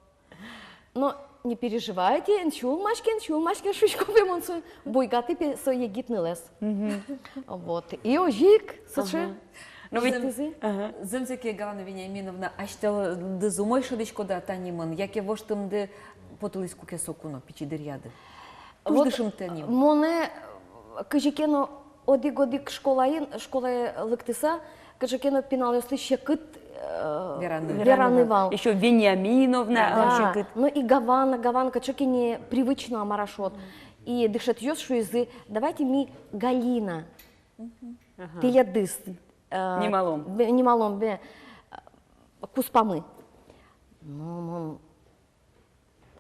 Но не переживайте, эн сюлмаське, эн сюлмаське, шуисько пе мон сое, буйгатӥ пе со егит нылэз. Мгм. Вот. И озьы ик сыӵе. Ага. Но ведь, ага, зэмзэ ке, Галина Вениаминовна, асьтэлы дыз умой шӧдӥськоды-а та нимын, яке воштымды потылӥз куке соку но, пичи дыръяды? Туж дышымтэ ним. Вот монэ, э, кызьы ке но одӥг-одӥг школаын, школае лыктыса, кызьы ке но пиналъёслы секыт, э, вераны, вераны вал. Ещё Вениаминовна, да, секыт. Ну и Гавана, Гавана кыӵе ке непривычно, а мар-а шуод. И дышетӥсьёс шуизы, давайте ми Галина. Мгм. Ага. Тӥледыз, э, нималом. Бе-, нималом, бе, э, куспамы. Ну, мон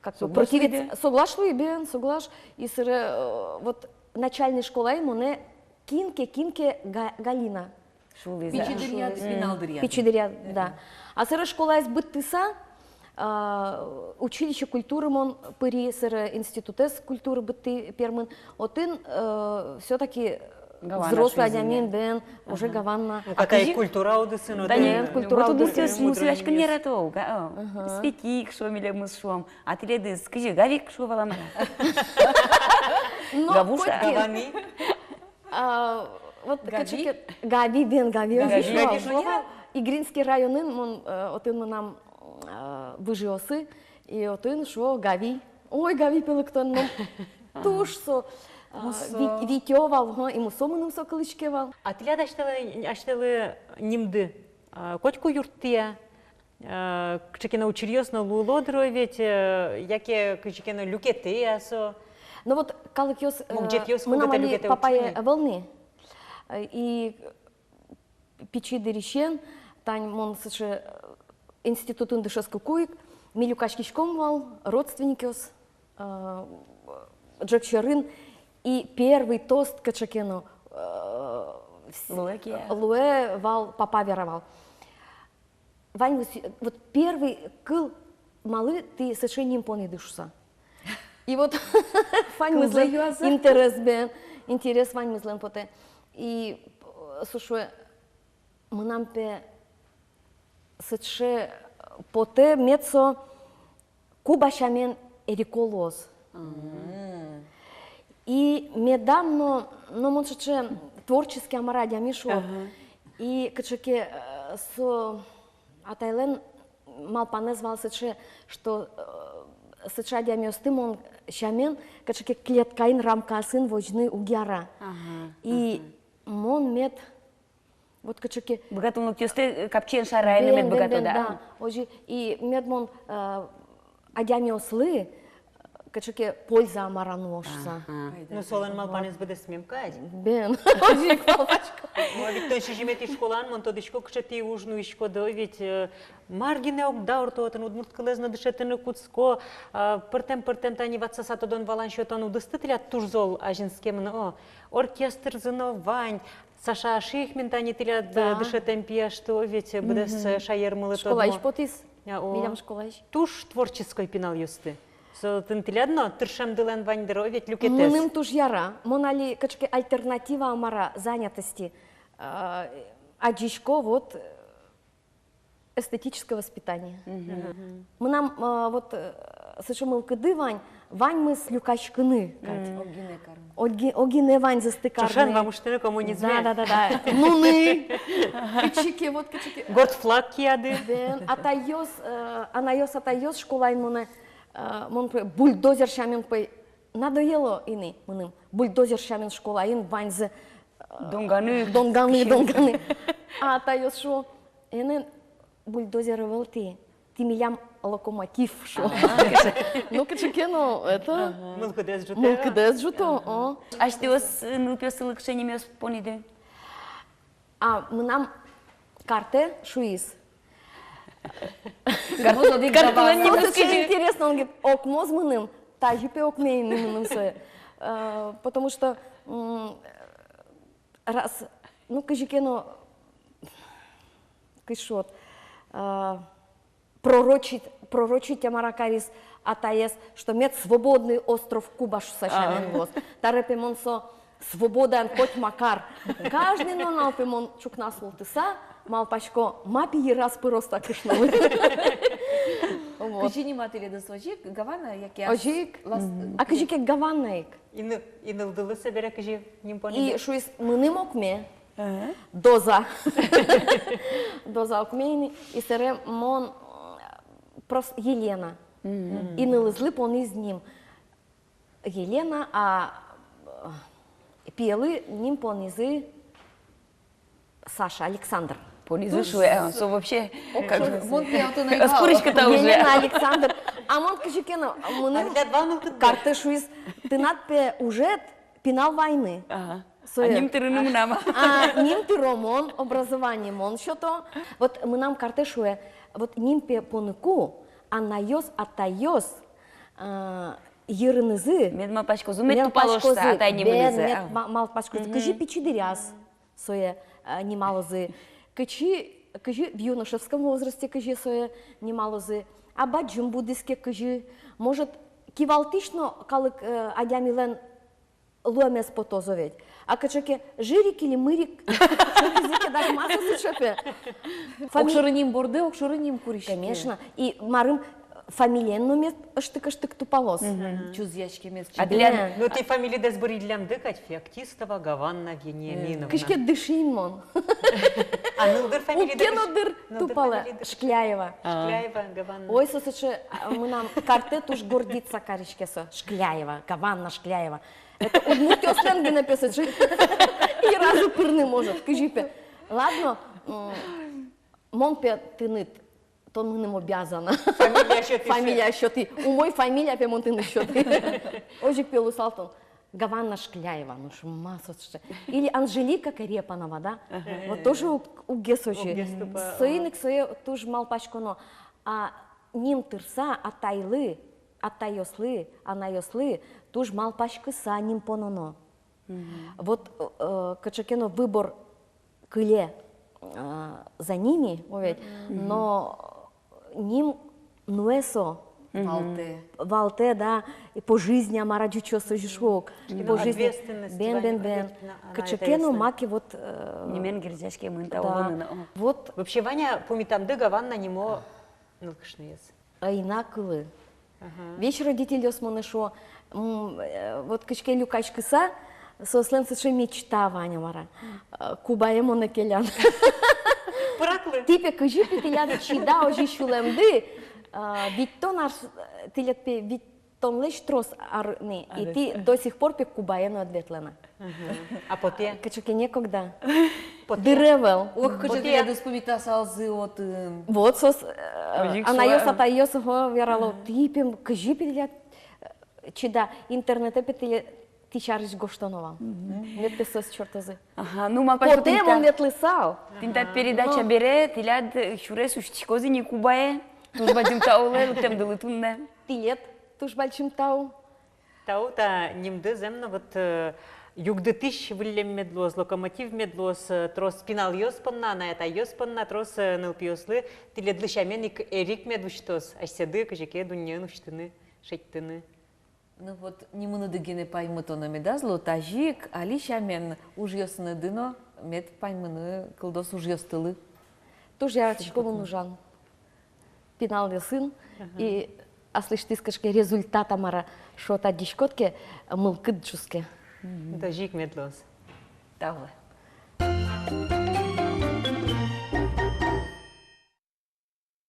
как бы соглаш луи, противиться, бен? Соглаш луи, бен, соглаш. И сэре, э, вот начальной школаын монэ кин ке, кин ке Га-, Галина шуылӥз. Пичи дыръяд, пинал дыръяд. Пичи дыръяд, да. Мгм. А сэре школаез быдтыса, а, училище культуры мон пыри, сэре институтэз культуры быдтӥ Пермын. Отын, э, всё-таки Гавана взрослый адямиен, бен, уже Гавана. Ну, а кызьы культура удысын, да, отын, не, культура удысын. Мусояськын яратоз, га-, о, ага. Светик шуом, милемыз шуом. А тӥледыз кызьы, Гавик шуо вал-а, мар-а? Ну, Гавуша. Гавани. А, вот Гави? Кыӵе ке, Гави, бен, Гави, Гави, Гави шуо вал. Игринский районын мон, э, отын мынам, э, выжыосы, и отын шуо Гави. Ой, Гави пе лыктон, но туж со, а, мусо. Вить-, витё вал, ага, и мусо мыным со кылӥське вал. А тӥляд асьтэлы, асьтэлы нимды, а, котьку юрттэ-а? Э, кыӵе ке но учыръёс но луыло дыр ведь, э, яке кыӵе ке но люкетэ-а со? Ну вот, калыкъёс, э, мынам али папае ӧвӧл ни. Э, и пичи дырысен, тань мон сыӵе, э, институтын дышетскыку ик, ми люкаськиськом вал, родственникъёс, э, ӝӧк сьӧрын, и первый тост кыӵе ке но, э, вс-, луэ ке, луэ вал, папа вера вал. Ваньмыз, вот первый кыл, малы тӥ сыӵе ним понӥды шуса. И вот ваньмызлэн интерес бен. Интерес ваньмызлэн потэ. И, э, со шуэ, мынам пе сыӵе потэ, мед со Куба сямен эрико луоз. И медам но, но мон сыӵе творческий, а мар, адями, шуо. И кыӵе ке, э, со атайлэн малпанэз вал сыӵе, что, э, сыӵе адямиосты мон сямен кыӵе ке клеткаын, рамкаосын возьыны уг яра. И мон мед вот кыӵе ке быгатонлыкъёсты капчиен шараяны мед быгато, да? Озьы, и мед мон, э, адямиослы кыӵе ке польза, а мар, нуо шуса. Ну, солэн малпанэз быдэсмем кадь. Бен, озьы ик малпасько. Ну, а ведь тон сизьыметӥ школаын, мон тодӥсько, кыӵе тӥ уж нуиськоды, ведь, э, мар гинэ уг даурто отын, удмурт кылэз но дышетыны кутско, а, пӧртэм-пӧртэм тани ватсаса тодон-валан сётон удысты тӥляд туж зол азинскемын, о, оркестрзы но вань, Саша Ашихмин тани тылэд, да, дышетэм пияшты, о, ведь, э, быдэс, э, шаермылы тодмо. Школаысь потӥз. А, о. Милям школаысь. Туж творческой пиналъёсты. Со тӥни тылэд но тыршемдылэн вань дыр, о, ведь, люкетэз. Мыным туж яра. Мон али кыӵе ке альтернатива, а мар, занятости, а, адӟисько, вот, э, эстетическое воспитание. Мгм. Мынам, э, вот, э, сыӵе мылкыды вань, ваньмыз люкаськыны кадь. Мгм. Огинэ карыны. Оги-, огинэ ваньзэсты карыны. Ӵошен вамыштыны коммунизме. Да, да, да, да. Нуны. Кыӵе ке, вот кыӵе ке. Горд флаг кияды. Бен, атайёс, э, анайёс, атайёс школаын мынэ, э, мон пе бульдозер сямен пе, надоело ини мыным. Бульдозер сямен школаын ваньзэ, э, донганы. Донганы, донганы. А атайёс шуо, эне бульдозер ӧвӧл тӥ, тӥ милям локомотив, шуо. Ага. Ну, кыӵе ке но, это, ага, мылкыдэз ӝуто. Мылкыдэз ӝуто, ага, о. Асьтэос, э, нылпиослы кыӵе нимъёс пониды? А мынам картэ шуиз. Картэ, картэ. Со сыӵе интересно, он говорит, окмоз мыным, тазьы пе окме ини мыным сое. Э, потому что, м, раз, ну, кызьы ке но, кызьы шуод, а, пророчить, пророчить, а мар, кариз атаез, что мед свободный остров Куба шуса сямен луоз. Таре пе мон со свободаен коть ма кар. Каждый нунал пе мон ӵукна султыса малпасько, ма пе йыраз пыроз та кышномурт. Вот. Кызьы нимад тӥледыз, озьы ик, Гавана, яке ас-, озьы ик. Лас-, а кызьы ке Гавана ик. Ин-, инылдылы собере кызьы ним пониды? И шуиз, мыным окме. Ага. Доза. Доза окме ини, и собере мон, э, просто Елена. Мгм. Инылызлы пониз ним Елена, а, э, пиелы ним понизы Саша, Александр. Понизы шуэ, а, со вообще, как бы, мон пе отын ӧз курыськы та уже. Елена, Александр. А мон кызьы ке но, мыным картэ шуиз, тынад пе ужед пинал вайыны. Ага. Сое. А ним тырыны мынам-а? А ним тыро мон, образование мон сёто. Вот мынам картэ шуэ, вот ним пе поныку, анайёс, атайёс, а, йырынызы мед малпаськозы, мед тупалозы, атай нимынызы, мед ма-, малпаськозы. Мгм. Кызьы пичи дыръяз сое, а, нималозы. Кызьы, кызьы в юношеском возрасте кызьы сое нималозы. А бадӟым будӥз ке кызьы. Может, кивалтӥсь но калык, э, адямилэн луэмез потоз ведь. А кыӵе ке Жирик или Мырик, кызьы ке даже мар со сыӵе пе. Фами-, огшоры ним борды, огшоры ним куриське. Конечно. И марым, фамилиен но мед ыштык-ыштык тупалоз. Мгм. Чузъяськемез. А для, да, но тӥ фамилидэс бырйиллямды кадь, Феоктистова Гаванна Вениаминовна. Кызьы ке дыши ини мон. А нылдыр фамилиды? Уг ке но дыр тупалэ. Шкляева. А. Шкляева Гаванна. Ой, со сыӵе, а, мынам картэ туж гордиться кариське со. Шкляева, Гаванна Шкляева. Это удмуртъёслэн гинэ пе сыӵе. И разы пырны может, кызьы пе. Ладно, м, мон пе тыныд, тон мыным обязана. Фамилия сётӥ. Фамилия сётӥ. Умой фамилия пе мон тыныд сётӥ. Озьы ик пе луысал тон. Гаванна Шкляева, ну, шуом, ма со сыӵе. Или Анжелика Корепанова, да? Ага. Вот тоже уг-, уг ке со сыӵе. Уг ке со тупа. Соин ик сое туж малпаськоно. А ним тырса атайлы, атайёслы, анайёслы туж малпаськыса ним пононо. Мгм. Вот, э, кыӵе ке но выбор кыле, э, за ними, о ведь, мгм, но ним нуэ со, Валтэ. Валтэ, да, и по жизни, а мар-а ӟучъёс озьы шуо ук. По жизни. Ответственность. Бен, бен, бен. Кыӵе ке но маке вот, э, нимен герӟаськемын та улонын, о. Вот. Вообще, Ваня, пумитамды, Гаванна нимо нылкышноез. Ӧй на кылы. Ага. Весь родительёс монэ шуо, м, э, вот кыӵе ке люкаськыса, соослэн сыӵе мечта вань, мар-а, э, Кубае монэ келян. Пыраклы. Тӥ пе кызьы пе тӥляд чида озьы сюлэмды, э, витьтон ар, э, тӥляд пе витьтонлэсь трос ар ни, и тӥ до сих пор пе Кубае но ӧд ветлэ на. Ага. А потэ? Кыӵе ке некогда. Потэ. Дыр ӧвӧл. Ох, кыӵе тӥледыз пумитасалзы отын. Вот соос, э, анайёс, атайёс, ого, верало, тӥ пе кызьы пе тӥляд, э, чида, интернетэ пе тӥле-, тӥ сярысь гожтоно вал. Мед пе соос чортозы. Ага, ну, малпасько, потэ, мон ветлысал. Тӥни та передача бере тӥляд, э, сюрес усьтӥськоз ини Кубае. Туж бадӟым тау луэ лыктэмдылы туннэ. Тӥлед туж бадӟым тау. Тау, та нимды зэм но вот, э, югдытӥсь выллем мед луоз, локомотив мед луоз, э, трос пиналъёс понна, анай-атайёс понна, трос, э, нылпиослы тӥледлы сямен ик эрик мед усьтоз, асьсэды кызьы ке дуннеын усьтыны, шедьтыны. Ну вот, нимыныды гинэ паймытоно медаз луы, тазьы ик али сямен ужъёсыныды но мед паймыны кылдоз ужъёстылы. Туж яратӥсько мон ужан пиналъёсын, и аслэсьтыз кыӵе ке результат, а мар-а шуод, адӟиськод ке, мылкыд ӝутске. Тазьы ик мед луоз. Тау.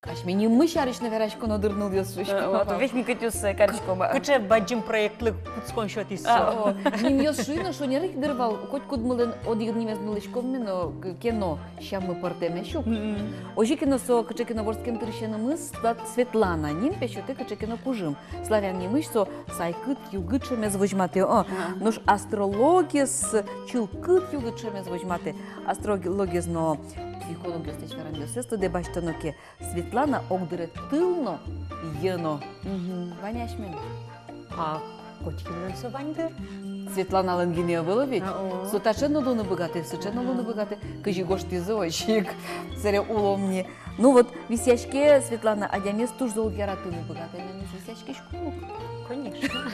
Асьме нимы сярысь но вераськоно дыр, нылъёс, шуисько. Э, вот, весь мукетъёссэ кариськом. Кыӵе бадӟым проектлы кутскон сётӥз со. А, о, нимъёс шуи но, шонер ик дыр вал, котькудмылэн одӥг нимез мылыськом ми но, к-, ке но сяммы пӧртэмесь ук. Мгм. Озьы ке но со кыӵе ке но вордскем дырысенымыз, Светла-, Светлана ним пе сётэ кыӵе ке но кужым. Славян нимысь со сайкыт, югыт шуэмез возьматэ. О, ага. Нош астрологиез чылкыт, югыт шуэмез возьматэ. Астрологиез но психологъёслэсь веранъёссэс лыдэ басьтоно ке, Светлана огдыре тыл но, йӧ но. Мгм. Вань асьмелэн. А котькинлэн со вань дыр. Светланалэн гинэ ӧвӧл ведь. А, о. Со таӵе но луыны быгатэ, сыӵе но луыны быгатэ. Кызьы гожтӥзы, озьы ик сэре улом ни. Ну вот, висъяське, Светлана адямиез туж зол яратыны быгатэ, мыныз висъяськиськом ук. Конечно.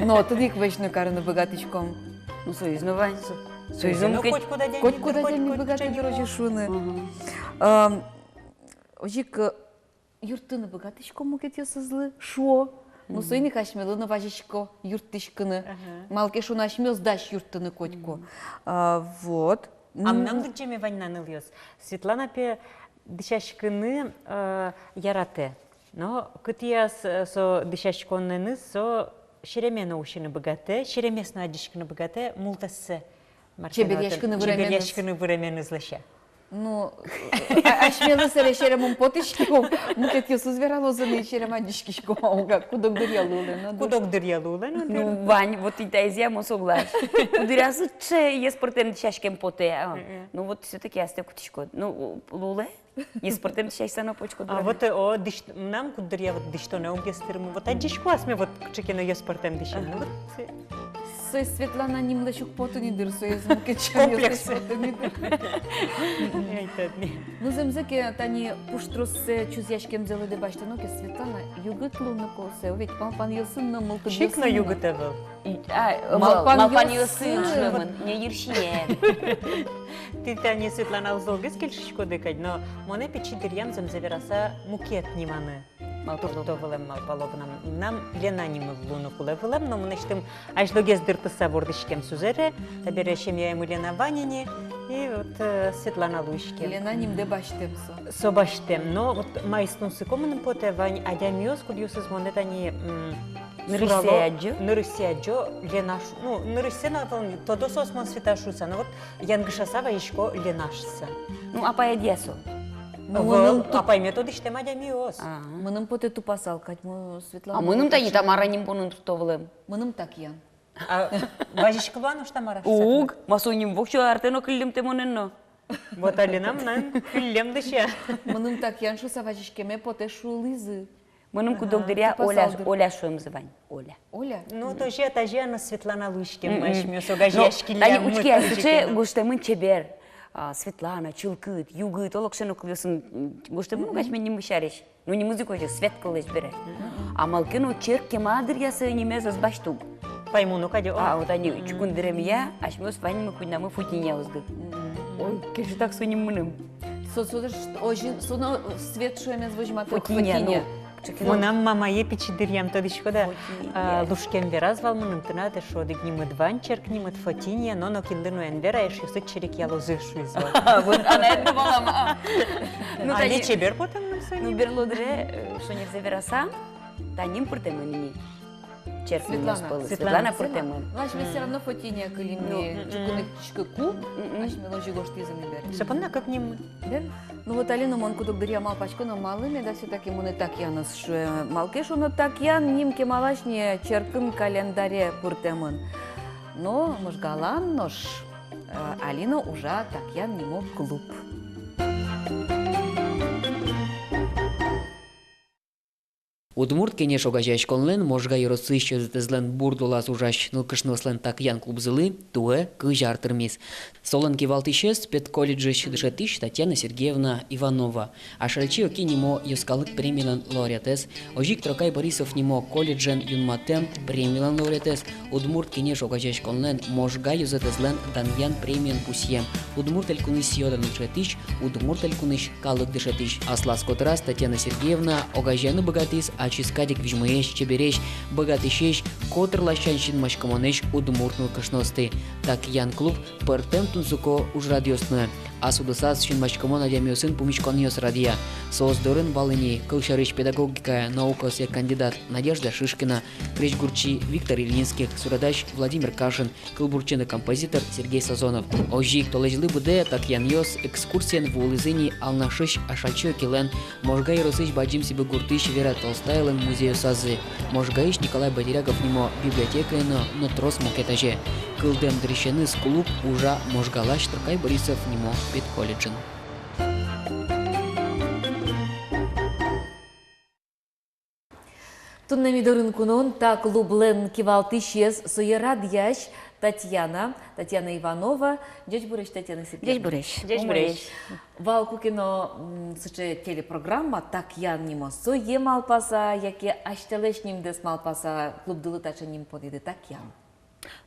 Но тыныд ик вӧсь но карыны быгатӥськом. Ну, соиз но вань. Соиз но мукет. Котькуд адями, котькуд адями быгатэ дыр озьы шуыны. Мгм. Ам, озьы ик, э, юрттыны быгатӥськом мукетъёсызлы, шуо. Ну, мгм, соин ик асьмелы но вазисько юрттӥськыны. Ага. Малы ке шуоно, асьмеос дась юрттыны котьку. Мгм. А, вот. А мынам лыдӟеме вань на, нылъёс. Светлана пе дӥсяськыны, э, яратэ. Но кытӥяз, э, со дӥсяськонэныз со сереме но усьыны быгатэ, серемес но адӟиськыны быгатэ, мултэссэ. Мар ке но отын чеберъяськыны выременыз. Чеберъяськыны выременыз лэся. Ну, а-, асьмелы сэре серемын потӥське ук, мукетъёсыз вералозы ни, серем адӟиськиськом, а уг-а, куд-ог дыръя луылэ но дыр. Куд-ог дыръя луылэ но дыр. Ну, вань, вот и таизъя мон соглаш. Куддыръя сыӵе ес пӧртэм дӥсяськем потэ, а. Мгм. Ну, вот всё-таки астэ кутӥськод. Ну, луылэ? Ес пӧртэм дӥсяськыса но потӥськод. А, дыр. Вот, э, о, дӥсь-, мынам куддыръя вот дӥсьтонэ уг ес тырмы. Вот адӟисько асме вот кыӵе ке но ес пӧртэм дӥсен. Ну, вот, э. Со Светлана нимлэсь уг поты ни дыр, со ес мукет сямъёслэсь поты ни дыр. Комплекс. Ай, татын. Ну, зэмзэ ке, тани пуштроссэ чузъяськемзэ лыдэ басьтоно ке, Светлана югыт луыны кулэ, ведь малпанъёсын но, мылкыдъёсын но. Чик но югыт ӧвӧл. И, а, малпанъёсын, малпанъёсын, шуэмын, не йырсиен. Тӥ тани Светланалы золгес кельшиськоды кадь, но монэ пичи дыръям зэмзэ вераса мукет ниманы туртто вылэм, малпало мынам. Мынам Лена нимлы луыны кулэ вылэм, но мынэсьтым азьлогес дыртыса вордӥськем сузэре, табере семьяямы Лена вань ини, и вот, э, Светлана луиськем. Лена нимдэ басьтэм со. Со басьтэм, но вот маиз тунсыко мыным потэ, вань адямиос, кудъёсыз монэ тани, м, нырысьсэ адӟо? Нырысьсэ адӟо, Лена шу-, ну, нырысьсэ но ӧвӧл ни, тодо соос мон Света шуыса, но вот янгышаса вазисько Лена шуыса. Ну, апай-адӟе со. Ну, ӧвӧл, мыным ту-, апайме тодӥсьтэм адямиос. А. Мыным потэ, тупасал кадь мон Светлана. А мыным тани Тамара ним понын туртто вылэм. Мыным Татьяна. А вазиськыло-а нош Тамара шуыса? Уг, ма со ним воксё артэ но кыллемтэ монэн но. Вот али на мынам кыллем дӥсья. Мыным Татьяна шуыса вазиськеме потэ, шуылӥзы. Мыным куд-ог дыръя Оля, Оля шуэмзы вань. Оля. Оля? Ну, тоже, тоже но Светлана луиськем, мгм, асьмеос огазеяськиллям. Тани учке, сыӵе гожтэмын чебер. А, Светлана, чылкыт, югыт, олокыӵе но кылъёсын, м, гожтэмын ук асьме нимы сярысь. Ну, нимыз ик озьы, Свет кыллэсь бере. А малы ке но черк кема дыръя сое нимез ӧз басьты ук. Паймоно кадь, о. А, вот ани, чукын дыремъя, асьмеос ваньмы куиньнамы Фотиняос гы. Ой, кельше так со ним мыным. Со, со, озьы, со но Свет шуэмез возьматэ Фотиня, Фотиня. Ну. Мынам мамае пичи дыръям, тодӥськод-а, Фотиня. А, лушкем вераз вал мыным: тынад эшшо одӥг нимыд вань, черк нимыд Фотиня, но, но кинлы но эн вера, эшъёсыд черекъялозы, шуиз вал. А, вот, а, на это валама. Ну, али тани чебер потэ мыным со ним. Ну, берло дыре, э, шонерзэ вераса, та ним пыртэмын ини черк нимъёс пӧлы. Светлана. Светлана пыртэмын. Ну, асьмеос всё равно Фотиня кылим ни, чукыны кыӵе ке ку, асьмелы озьы гожтӥзы ни бер. Со понна кык ним. Бер. Ну вот али но мон куд-ог дыръя малпасько но, малы меда всё-таки монэ Такьянэз шуэ. Малы ке шуоно, Такьян ним кемалась ни черкын календаре пыртэмын. Но Можгалан нош, э, али но ужа Такьян нимо клуб. «Удмурт кенеш» огазеяськонлэн Можга ёросысь ёзэтэзлэн бурд улаз ужась нылкышноослэн Такьян клубзылы туэ кызь ар тырмиз. Солэн кивалтӥсез — педколледжысь дышетӥсь Татьяна Сергеевна Иванова. «Ашальчи Оки» нимо йӧскалык премилэн лауреатэз, озьы ик Трокай Борисов нимо колледжен юнматэм премилэн лауреатэз, «Удмурт кенеш» огазеяськонлэн Можга ёзэтэзлэн данъян премиен пусъем, Удмурт Элькунысь сӥё-данъя дышетӥсь, Удмурт Элькунысь калык дышетӥсь. Аслаз котыраз Татьяна Сергеевна огазеяны быгатӥз ачиз кадь ик визьмоесь, чебересь, быгатӥсесь, котыр ласянь синмаськымонысь удмурт нылкышноосты. Такьян клуб пӧртэм тунсыко ужрадъёс но, ас удысаз синмаськымон адямиосын пумиськонъёс радъя. Соос дорын вал ини кылсярысь педагогикая наукаосъя кандидат Надежда Шишкина, крезьгурчи Виктор Ильинских, суредась Владимир Кашин, кылбурчи но композитор Сергей Сазонов. Озьы ик толэзьлы быдэ Такьянъёс экскурсиен вуылӥзы ини Алнашысь Ашальчи Окилэн, Можга ёросысь Бадӟым Сибы гуртысь Вера Толстаялэн музейёсазы, Можгаысь Николай Батыряков нимо библиотекае но, но трос мукет азе. Кылдэм дырысеныз клуб ужа Можгалась Трокай Борисов нимо педколледжын. Туннэ ми дорын куноын та клублэн кивалтӥсез, сое радъясь Татьяна, Татьяна Иванова. Ӟечбуресь, Татьяна Сергеевна. Ӟечбуресь. Ӟечбуресь. Вал куке но, м, сыӵе телепрограмма «Такьян» нимо. Сое малпаса, яке асьтэлэсь нимдэс малпаса, клубдылы таӵе ним потӥды, «Такьян»?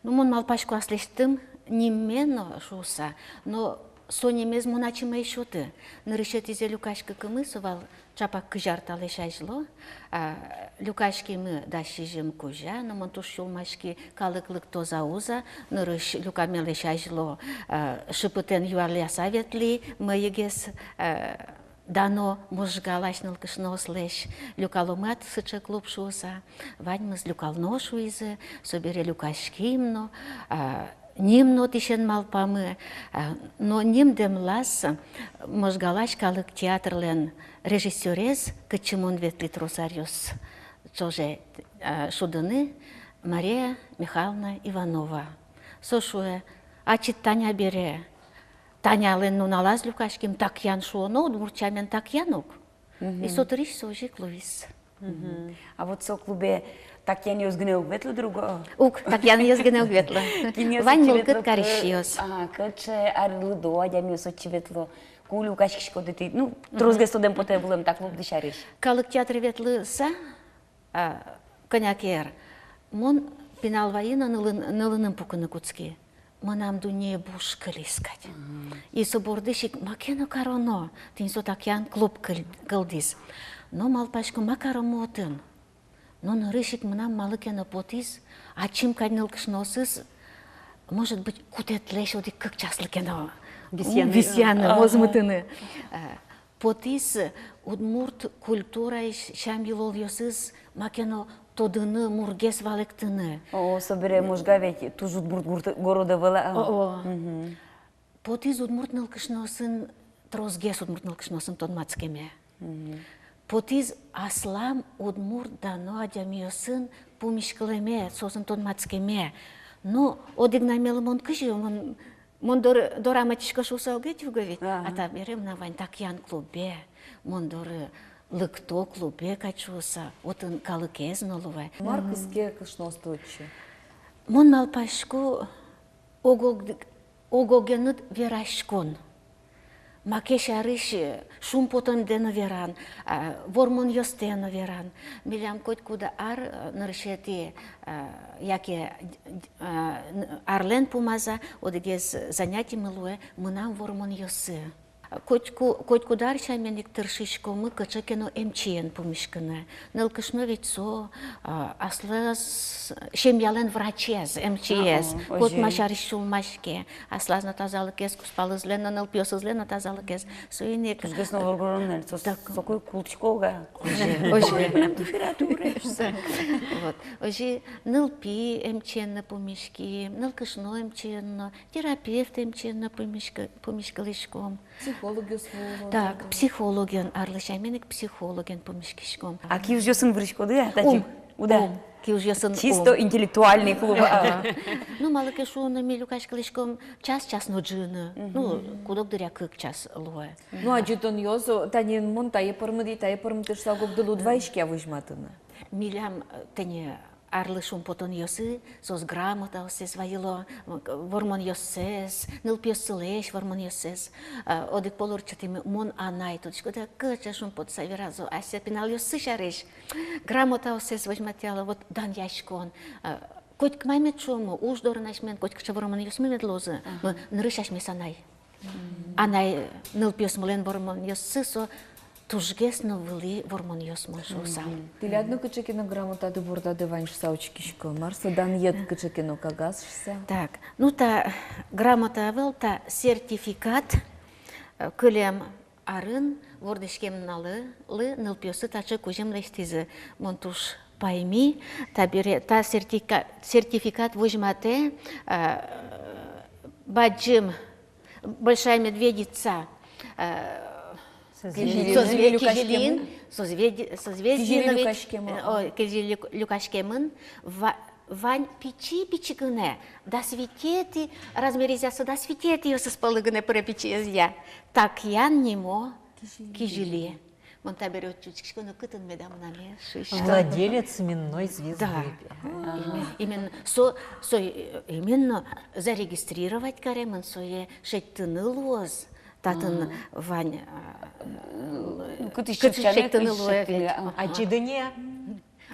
Ну, мон малпасько аслэсьтым нимме но шуыса, но со нимез мон ачим ӧй сёты. Нырысетӥзэ люкаськыкумы, со вал чапак кызь ар талэсь азьло, а, люкаськимы дас сизьым кузя, но мон туж сюлмаськи, калык лыктоз-а, уз-а, нырысь люкамелэсь азьло, а, шыпытэн юалляса ветлӥ, мӧйыгес, а, дано Можгалась нылкышноослэсь, люкаломы-а сыӵе клуб шуыса. Ваньмыз люкалоно шуизы, собере люкаським но, а, ним но отысен малпамы, а, но ним дэмлаз Можгалась калык театрлэн режиссёрез, кытчы мон ветлӥ трос аръёс ӵоже, а, шудыны, Мария Михайловна Иванова. Со шуэ: «Ачид Таня бере, Танялэн нуналаз люкаським, Такьян шуоно, удмурт сямен Такьян ук». И со дырысь со озьы ик луиз. Мгм. А вот со клубе такьянъёс гинэ уг ветло, дыр, уго? Уг, такьянъёс гинэ уг ветло. Вань мылкыд карисьёс. Ага, кыӵе арлыдо адямиос отчы ветло? Ку люкаськиськоды тӥ? Ну, тросгес тодэм потэ вылэм та клуб сярысь. Калык театре ветлыса, а, кӧня ке ар, мон пинал вайи но нылын-, нылыным пукыны кутски. Мынам дуннее буш кылиз кадь. И со бордысь ик ма ке но кароно, тӥни со такьян клуб кыл-, кылдӥз. Но малпасько, ма каромы отын. Но нырысь ик мынам малы ке но потӥз, ачим кадь нылкышноосыз, может быть, кутэтлэсь одӥг-кык часлы ке но висъяны, висъяны, ага, возьматыны. Э, Потӥз удмурт культураысь сям-йылолъёсыз ма ке но тодыны, мургес валэктыны. О, собере Можга ведь туж удмурт гурт, город ӧвӧл-а. О, о. Мгм. Потӥз удмурт нылкышноосын, тросгес удмурт нылкышноосын тодматскеме. Мгм. Потӥз аслам удмурт дано адямиосын пумиськылэме, соосын тодматскеме. Но одӥг намелы мон кызьы, мон Мон дор-, дорам ӧтисько шуыса уг ӧтьы уго ведь. Ага. А табере мынам вань такьян клубе, мон доры лыкто клубе кадь шуыса, отын калыкез но луэ. Мар кыске кышноосты отчы? Мон малпасько, ог-ог-, ог-огеныд вераськон. маке сярысь, э, шумпотондэ но веран, а, вормонъёстэ но веран. Милям котькуд ар, э, нырысетӥ, э, яке, э, н-, арлэн пумаз одӥгез занятимы луэ «Мынам вормонъёсы». Котьку-, котькуд ар сямен ик тыршиськомы кыӵе ке но эмчиен пумиськыны. Нылкышно ведь со, а, аслаз семьялэн врачез, эмчиез. А, о, кот озьы. Ма сярысь сюлмаське, аслаз но тазалыкез, кузпалызлэн но, нылпиосызлэн но тазалыкез. Соин ик. Тужгес но воргоронэн, со-, так. Соку култӥсько уга. Озьы, озьы. Мынам температура. Вот. Озьы нылпи эмчиен но пумиськи, нылкышно эмчиен но, терапевт эмчиен но пумиськы-, пумиськылӥськом. Психологъёс вуо. Так, да. Психологен, арлы сямен ик психологен пумиськиськом. А киужъёсын выриськоды-а, татчы? Ум, уд-а? Ум, киужъёсын ум. Чисто интеллектуальный клуб. Ага. Ну, малы ке шуоно, ми люкаськылӥськом час, час но ӝыны. Мгм. Ну, куд-ог дыръя кык час луэ. Ну, адӟытонъёс, о, тани мон тае пӧрмыт, тае пӧрмыт шуса, ог-огды уд вайиське-а возьматыны? Милям, э, тани арлы шумпотонъёсы, соос грамотаоссэс вайыло, вормонъёссэс, нылпиоссылэсь вормонъёссэс. Э, одӥг пол ортчытӥмы «Мон анай», тодӥськод-а, кыӵе шумпотыса веразы асьсэ пиналъёссы сярысь. Грамотаоссэс возьматъяло, вот, данъяськон. Э, котьку мае мед шуомы, уж дорын асьмелэн котькыӵе вормонъёсмы мед луозы, ага, но нырысь асьмеос анай. Анай, нылпиосмылэн вормонъёссы со тужгес но вылӥ вормонъёс, мон шуысал. Мгм. Тӥляд но кыӵе ке но грамотады, бордады вань шуса учкисько, мар со, данъет кыӵе ке но кагаз шуса? Так, ну, та грамота ӧвӧл, та сертификат, э, кылем арын вордӥськем нуналлы нылпиоссы таӵе кузьым лэсьтӥзы, мон туж пайми, табере та сертика-, сертификат возьматэ, э, бадӟым, большая медведица, э, созвездие. Созме-, кизилиын, кизилиын, созведи-, созвездие, кизили но ведь, люкаськемын, э, о, кизили люк-, люкаськемын, ва-, вань пичи-пичи гинэ, дас витетӥ, размерезъя со дас витетӥосыз пӧлы гинэ пыре, пичиезъя. Такъян нимо кизили. Кизили. Мон табере отчы учкисько но, кытын меда мынам, шуисько. Владелец именной звезды. Да. А. Име-, именно со, со, э, именно зарегистрировать каремын, сое шедьтыны луоз татын вань, а, ну, кытысь шедьтыны, кытысь шедьтыны луэ ведь. Ага. Адӟиды-а?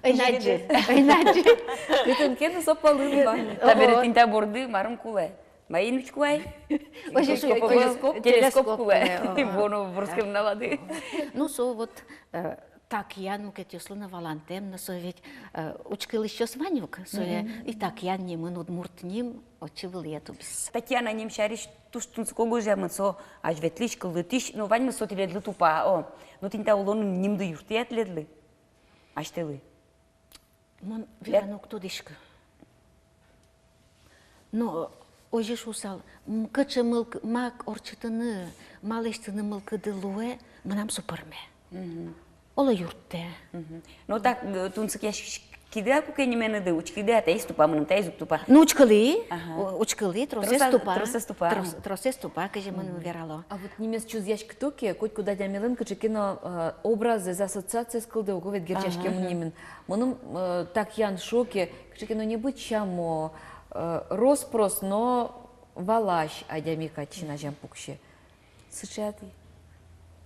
Ӧй на адӟы, ӧй на адӟы. Кытын ке но со пӧлын вань. Табере тӥни та борды марым кулэ? Маин учко ай? Озьы шуэ, телескоп, телескоп, телескоп кулэ. Кулэ, о. Вуоно вордскем нуналады. Ну, со вот, э, такъян мукетъёслы но валантэм но, со ведь, э, учкылӥсьёс вань ук, сое, мгм, и такъян нимын удмурт ним отчы вылӥе тубиз. Татьяна ним сярысь туж тунсыко гожъямын, со азьветлӥсь, кылдытӥсь, но ваньмыз со тӥледлы тупа, о. Но тӥни та улонын нимды юрттэ-а тӥледлы? Асьтэлы. Мон вераны уг тодӥськы. Но озьы шуысал, м, кыӵе мылк-, ма ортчытыны, ма лэсьтыны мылкыды луэ, мынам со пӧрме. Мгм. Оло, юрттэ. Мгм. Но так, э, тунсыкъяськиды-а, куке нименыды, учкиды-а, таиз тупа мыным, таиз уг тупа? Ну, учкылӥ, ага, у-, учкылӥ, тросэз тупа. Тросэз тупа. Трос-, тросэз тупа, кызьы мыным верало. А вот нимез чузъяськыто ке, котькуд адямилэн кыӵе ке но, э, образэз, ассоциациез кылдэ ук, ведь герӟаськемын нимын. Мыным, э, такъян шуо ке, кыӵе ке но небыт сямо, э, рос-прос но валась адями кадь син азям пуксе. Сыӵе-а тӥ?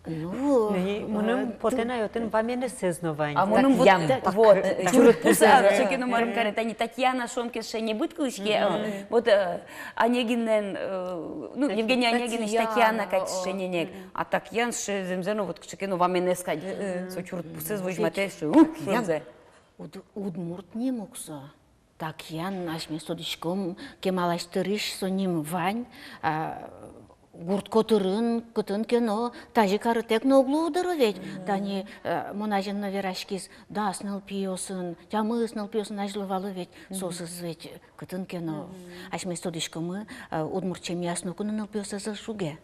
Ну, мыным, э, потэ на, отын ваменэсэз но вань. А мыным вот, вот, э, чурыт пусэз, кыӵе ке но марым каре, тани Татьяна шуом ке, сыӵе небыт кылӥське, э, вот, э, Онегинэн, э, ну, Евгений Онегинысь Татьяна кадь сыӵе ненег. А такъян сыӵе зэмзэ но, вот, кыӵе ке но ваменэс кадь. Со чурыт пусэз возьматэ, сыӵе, ух, зэмзэ. Уд-, удмурт ним ук со. Такъян, асьмеос тодӥськом, кемалась дырысь со ним вань, а, гурт котырын, кытын ке но, тазьы карытэк но уг луы дыр ведь. Тани, э, мон азьын но вераськиз, дас нылпиосын, тямыс нылпиосын азьло вал ведь, соосыз ведь кытын ке но. Асьмеос тодӥськомы, э, удмурт семьяос ноку но нылпиосыз ӧз шуге.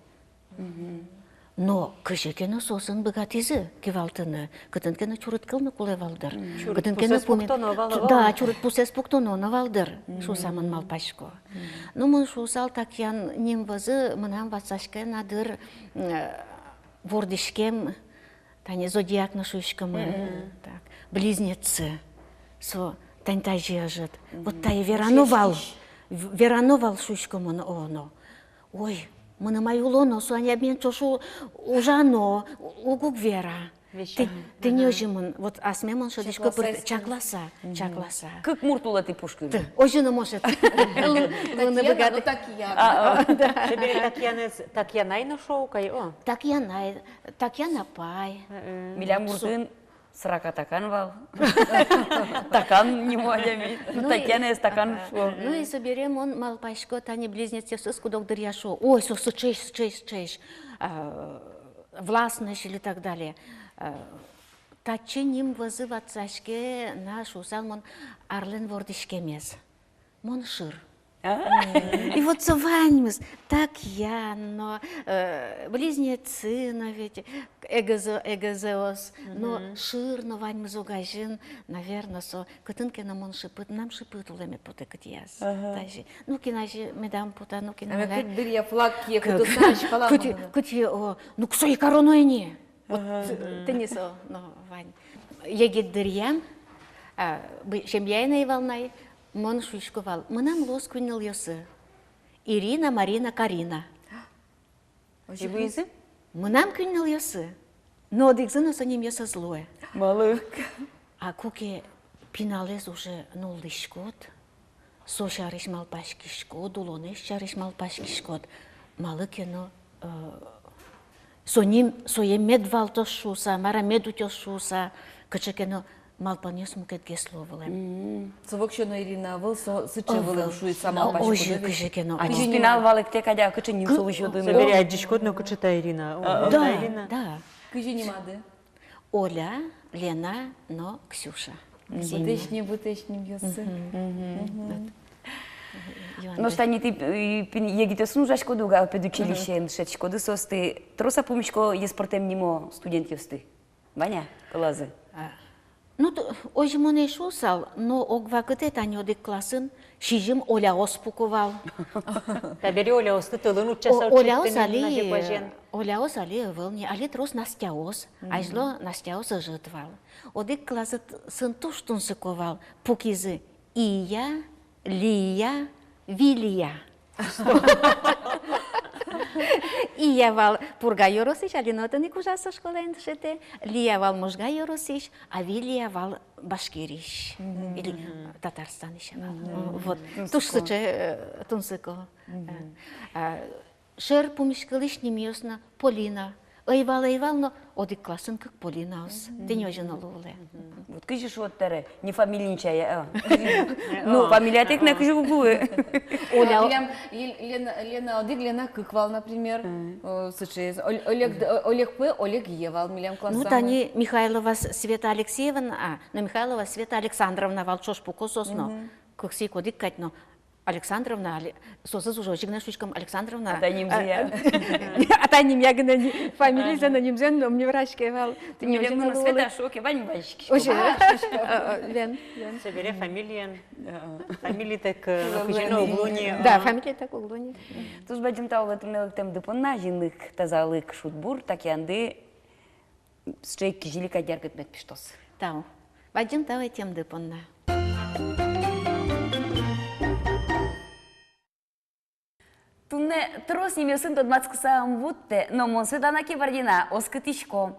Но кызьы ке но соосын быгатӥзы кивалтыны, кытын ке но чурыт кыл но кулэ вал дыр. Кытын ке но пуктоно вал, да, чурыт пусэз пуктоно но вал дыр, шуса мон малпасько. Но мон шуысал, такъян ним вӧзы мынам ватсаське на дыр, м, э, вордӥськем, тани зодиак но шуиськомы, так, близнецы, со тани тазьы ӧжыт. Вот тае верано вал, в-, верано вал, шуисько мон, о, но. Ой, Мыным ай улоно, со ай абиен ӵош у-, ужано, у-, уг, уг вера. Весь. Тӥ-, тӥни озьы мон, вот асме мон шӧдӥсько пыр-, чакласа, чакласа. Кык мурт улэ тӥ пушкын. Озьы но может. Лу-, луыны быгатэ. Татьяна, ну, Татьяна. А, а. Да. Собере Татьянаез, Татьяна ай но шуо ук ай, о. Татьяна ай, Татьяна апай. Милям муртын Срака Такан вал. Такан нимо адями. Ну и, Татьянаез Такан шуо. Ну и собере мон малпасько, тани близнецъёсыз куд-ог дыръя шуо: ой, со сыӵеесь, сыӵеесь, сыӵеесь, а, властноесь или так далее. А, татчы ним вӧзы ватсаське на шуысал мон арлэн вордӥськемез. Мон шыр. А? И вот со ваньмыз, Такьян но, э, близнецы но ведь, эгезэ-, эгезэос, но шыр но ваньмыз огазьын, наверно, со кытын ке но мон шыпыт, мынам шыпыт улэме потэ кытӥяз. Ага. Тазьы. Ну, кин азьы медам пота, ну, кин. А медам кык дыръя флаг кие кутыса, азьпала кыт-, мон. Кытӥ, о, ну, ксо ик кароно ини. Вот, ага, тӥни со но вань. Егит дыръям, а, бы-, семьяын ӧй вал на ай, мон шуисько вал: мынам луоз куинь нылъёсы. Ирина, Марина, Карина. Озьы луизы? Мынам куинь нылъёсы. Но одӥгзы но со нимъёс ӧз луэ. Малы? А куке пиналэз уже нуллӥськод, со сярысь малпаськиськод, улонэз сярысь малпаськиськод, малы ке но, э, со ним, сое мед валтоз шуыса, мар-а, мед утёз шуыса, кыӵе ке но малпанъёс мукетгес луо вылэм. Мгм. Со воксё но Ирина ӧвӧл, со сыӵе вылэм шуыса малпаськод. Озьы кыӵе ке но. Ачиз пинал валэктэ кадь, а кыӵе ним солы сётыны. Собере адӟиськод но, кыӵе та Ирина. О, да, та Ирина. Да. Кызьы нимады? Оля, Лена но Ксюша. Мгм. Быдэс ним, быдэс нимъёссы. Мгм. Мгм. Вот. Нош тани тӥ, э, пин-, егитъёсын ужаськоды ук, а, педучилищеын дышетскиськоды соосты. Трос-а пумисько аспӧртэм нимо студентъёсты? Вань-а кылазы? А, ну, т-, озьы мон ӧй шуысал, но ог вакытэ тани одӥг классын сизьым Оляос пуко вал. Табере Оляосты тылын утчаса утчаськыны али, гимназие пазен. Оляос али ӧвӧл ни, али трос Настяос, азьло Настяос ӧжыт вал. Одӥг классын туж тунсыко вал, пукизы Ия, Лия, Вилия. Ия вал Пурга ёросысь, али но отын ик ужа, со школаын дышетэ. Лия вал Можга ёросысь, а Вилия вал Башкириысь. Мгм. Или Татарстанысь вал. Мгм. Вот. Тунсыко. Туж сыӵе, э, тунсыко. Мгм. Э, а, шер пумиськылӥсь нимъёс но Полина. Ӧй вал, ӧй вал, но одӥг классын кык Полинаос. Мгм. Тӥни озьы но луылэ. Мгм. Вот кызьы шуод табере, не фамилиен чай, а. Ну, фамилиятэк но кызьы уг луы. Оля. Лен-, Лен-, Лена, Лена одӥг, Лена кык вал, например. Мгм. Э, сыӵе. Оль-, Олег, э, Олег пе, Олег е вал милям класса. Ну, тани Михайлова С-, Света Алексеевна, а, ну, Михайлова Света Александровна вал, ӵош пуко соос но. Мгм. Кыксы ик одӥг кадь но. Александровна, али, соосыз уже озьы гинэ шуиськом, Александровна. Атай нимзыя. А, а, атай нимъя гинэ ни, фамилизэ но, нимзэ но ум не вераське вал. Тӥни озьы но Света шуо ке, вань, вань, шуиськом. Озьы. А, а, а, Лен, Лен. Собере фамилиен. А, а. Фамилитэк, э, кызьы но уг луы ни. Да, фамилитэк уг луы ни. Туж бадӟым тау вал туннэ лыктэмды понна, азинлык, тазалык, шудбур, Такьянды. Сыӵе ик кизили кадь яркыт мед пиштоз. Тау. Бадӟым тау ӧтемды понна. Туннэ трос нимъёсын тодматскыса ӧм вуттэ, но мон, Светлана Кибардина, оскытӥсько.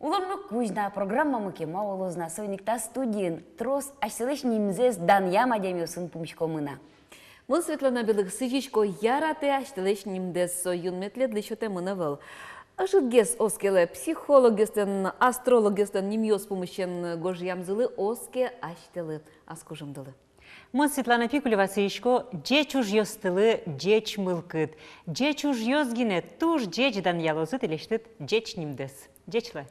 Улонмы кузь на, программамы кема улоз на, соин ик та студиын трос асьсэлэсь нимзэс данъям адямиосын пумиськомы на. Мон, Светлана Белых, сӥзисько яратэ асьтэлэсь нимдэс, со юнме тӥледлы сётэмын ӧвӧл. Ӧжытгес оскелэ психологъёслэн, астрологъёслэн нимъёс пумысен гожъямзылы, оске асьтэлы, ас кужымдылы. Мон, Светлана Пикулева, сӥзисько ӟеч ужъёстылы ӟеч мылкыд. Ӟеч ужъёс гинэ туж ӟеч данъялозы тӥлесьтыд ӟеч нимдэс. Ӟеч луэ.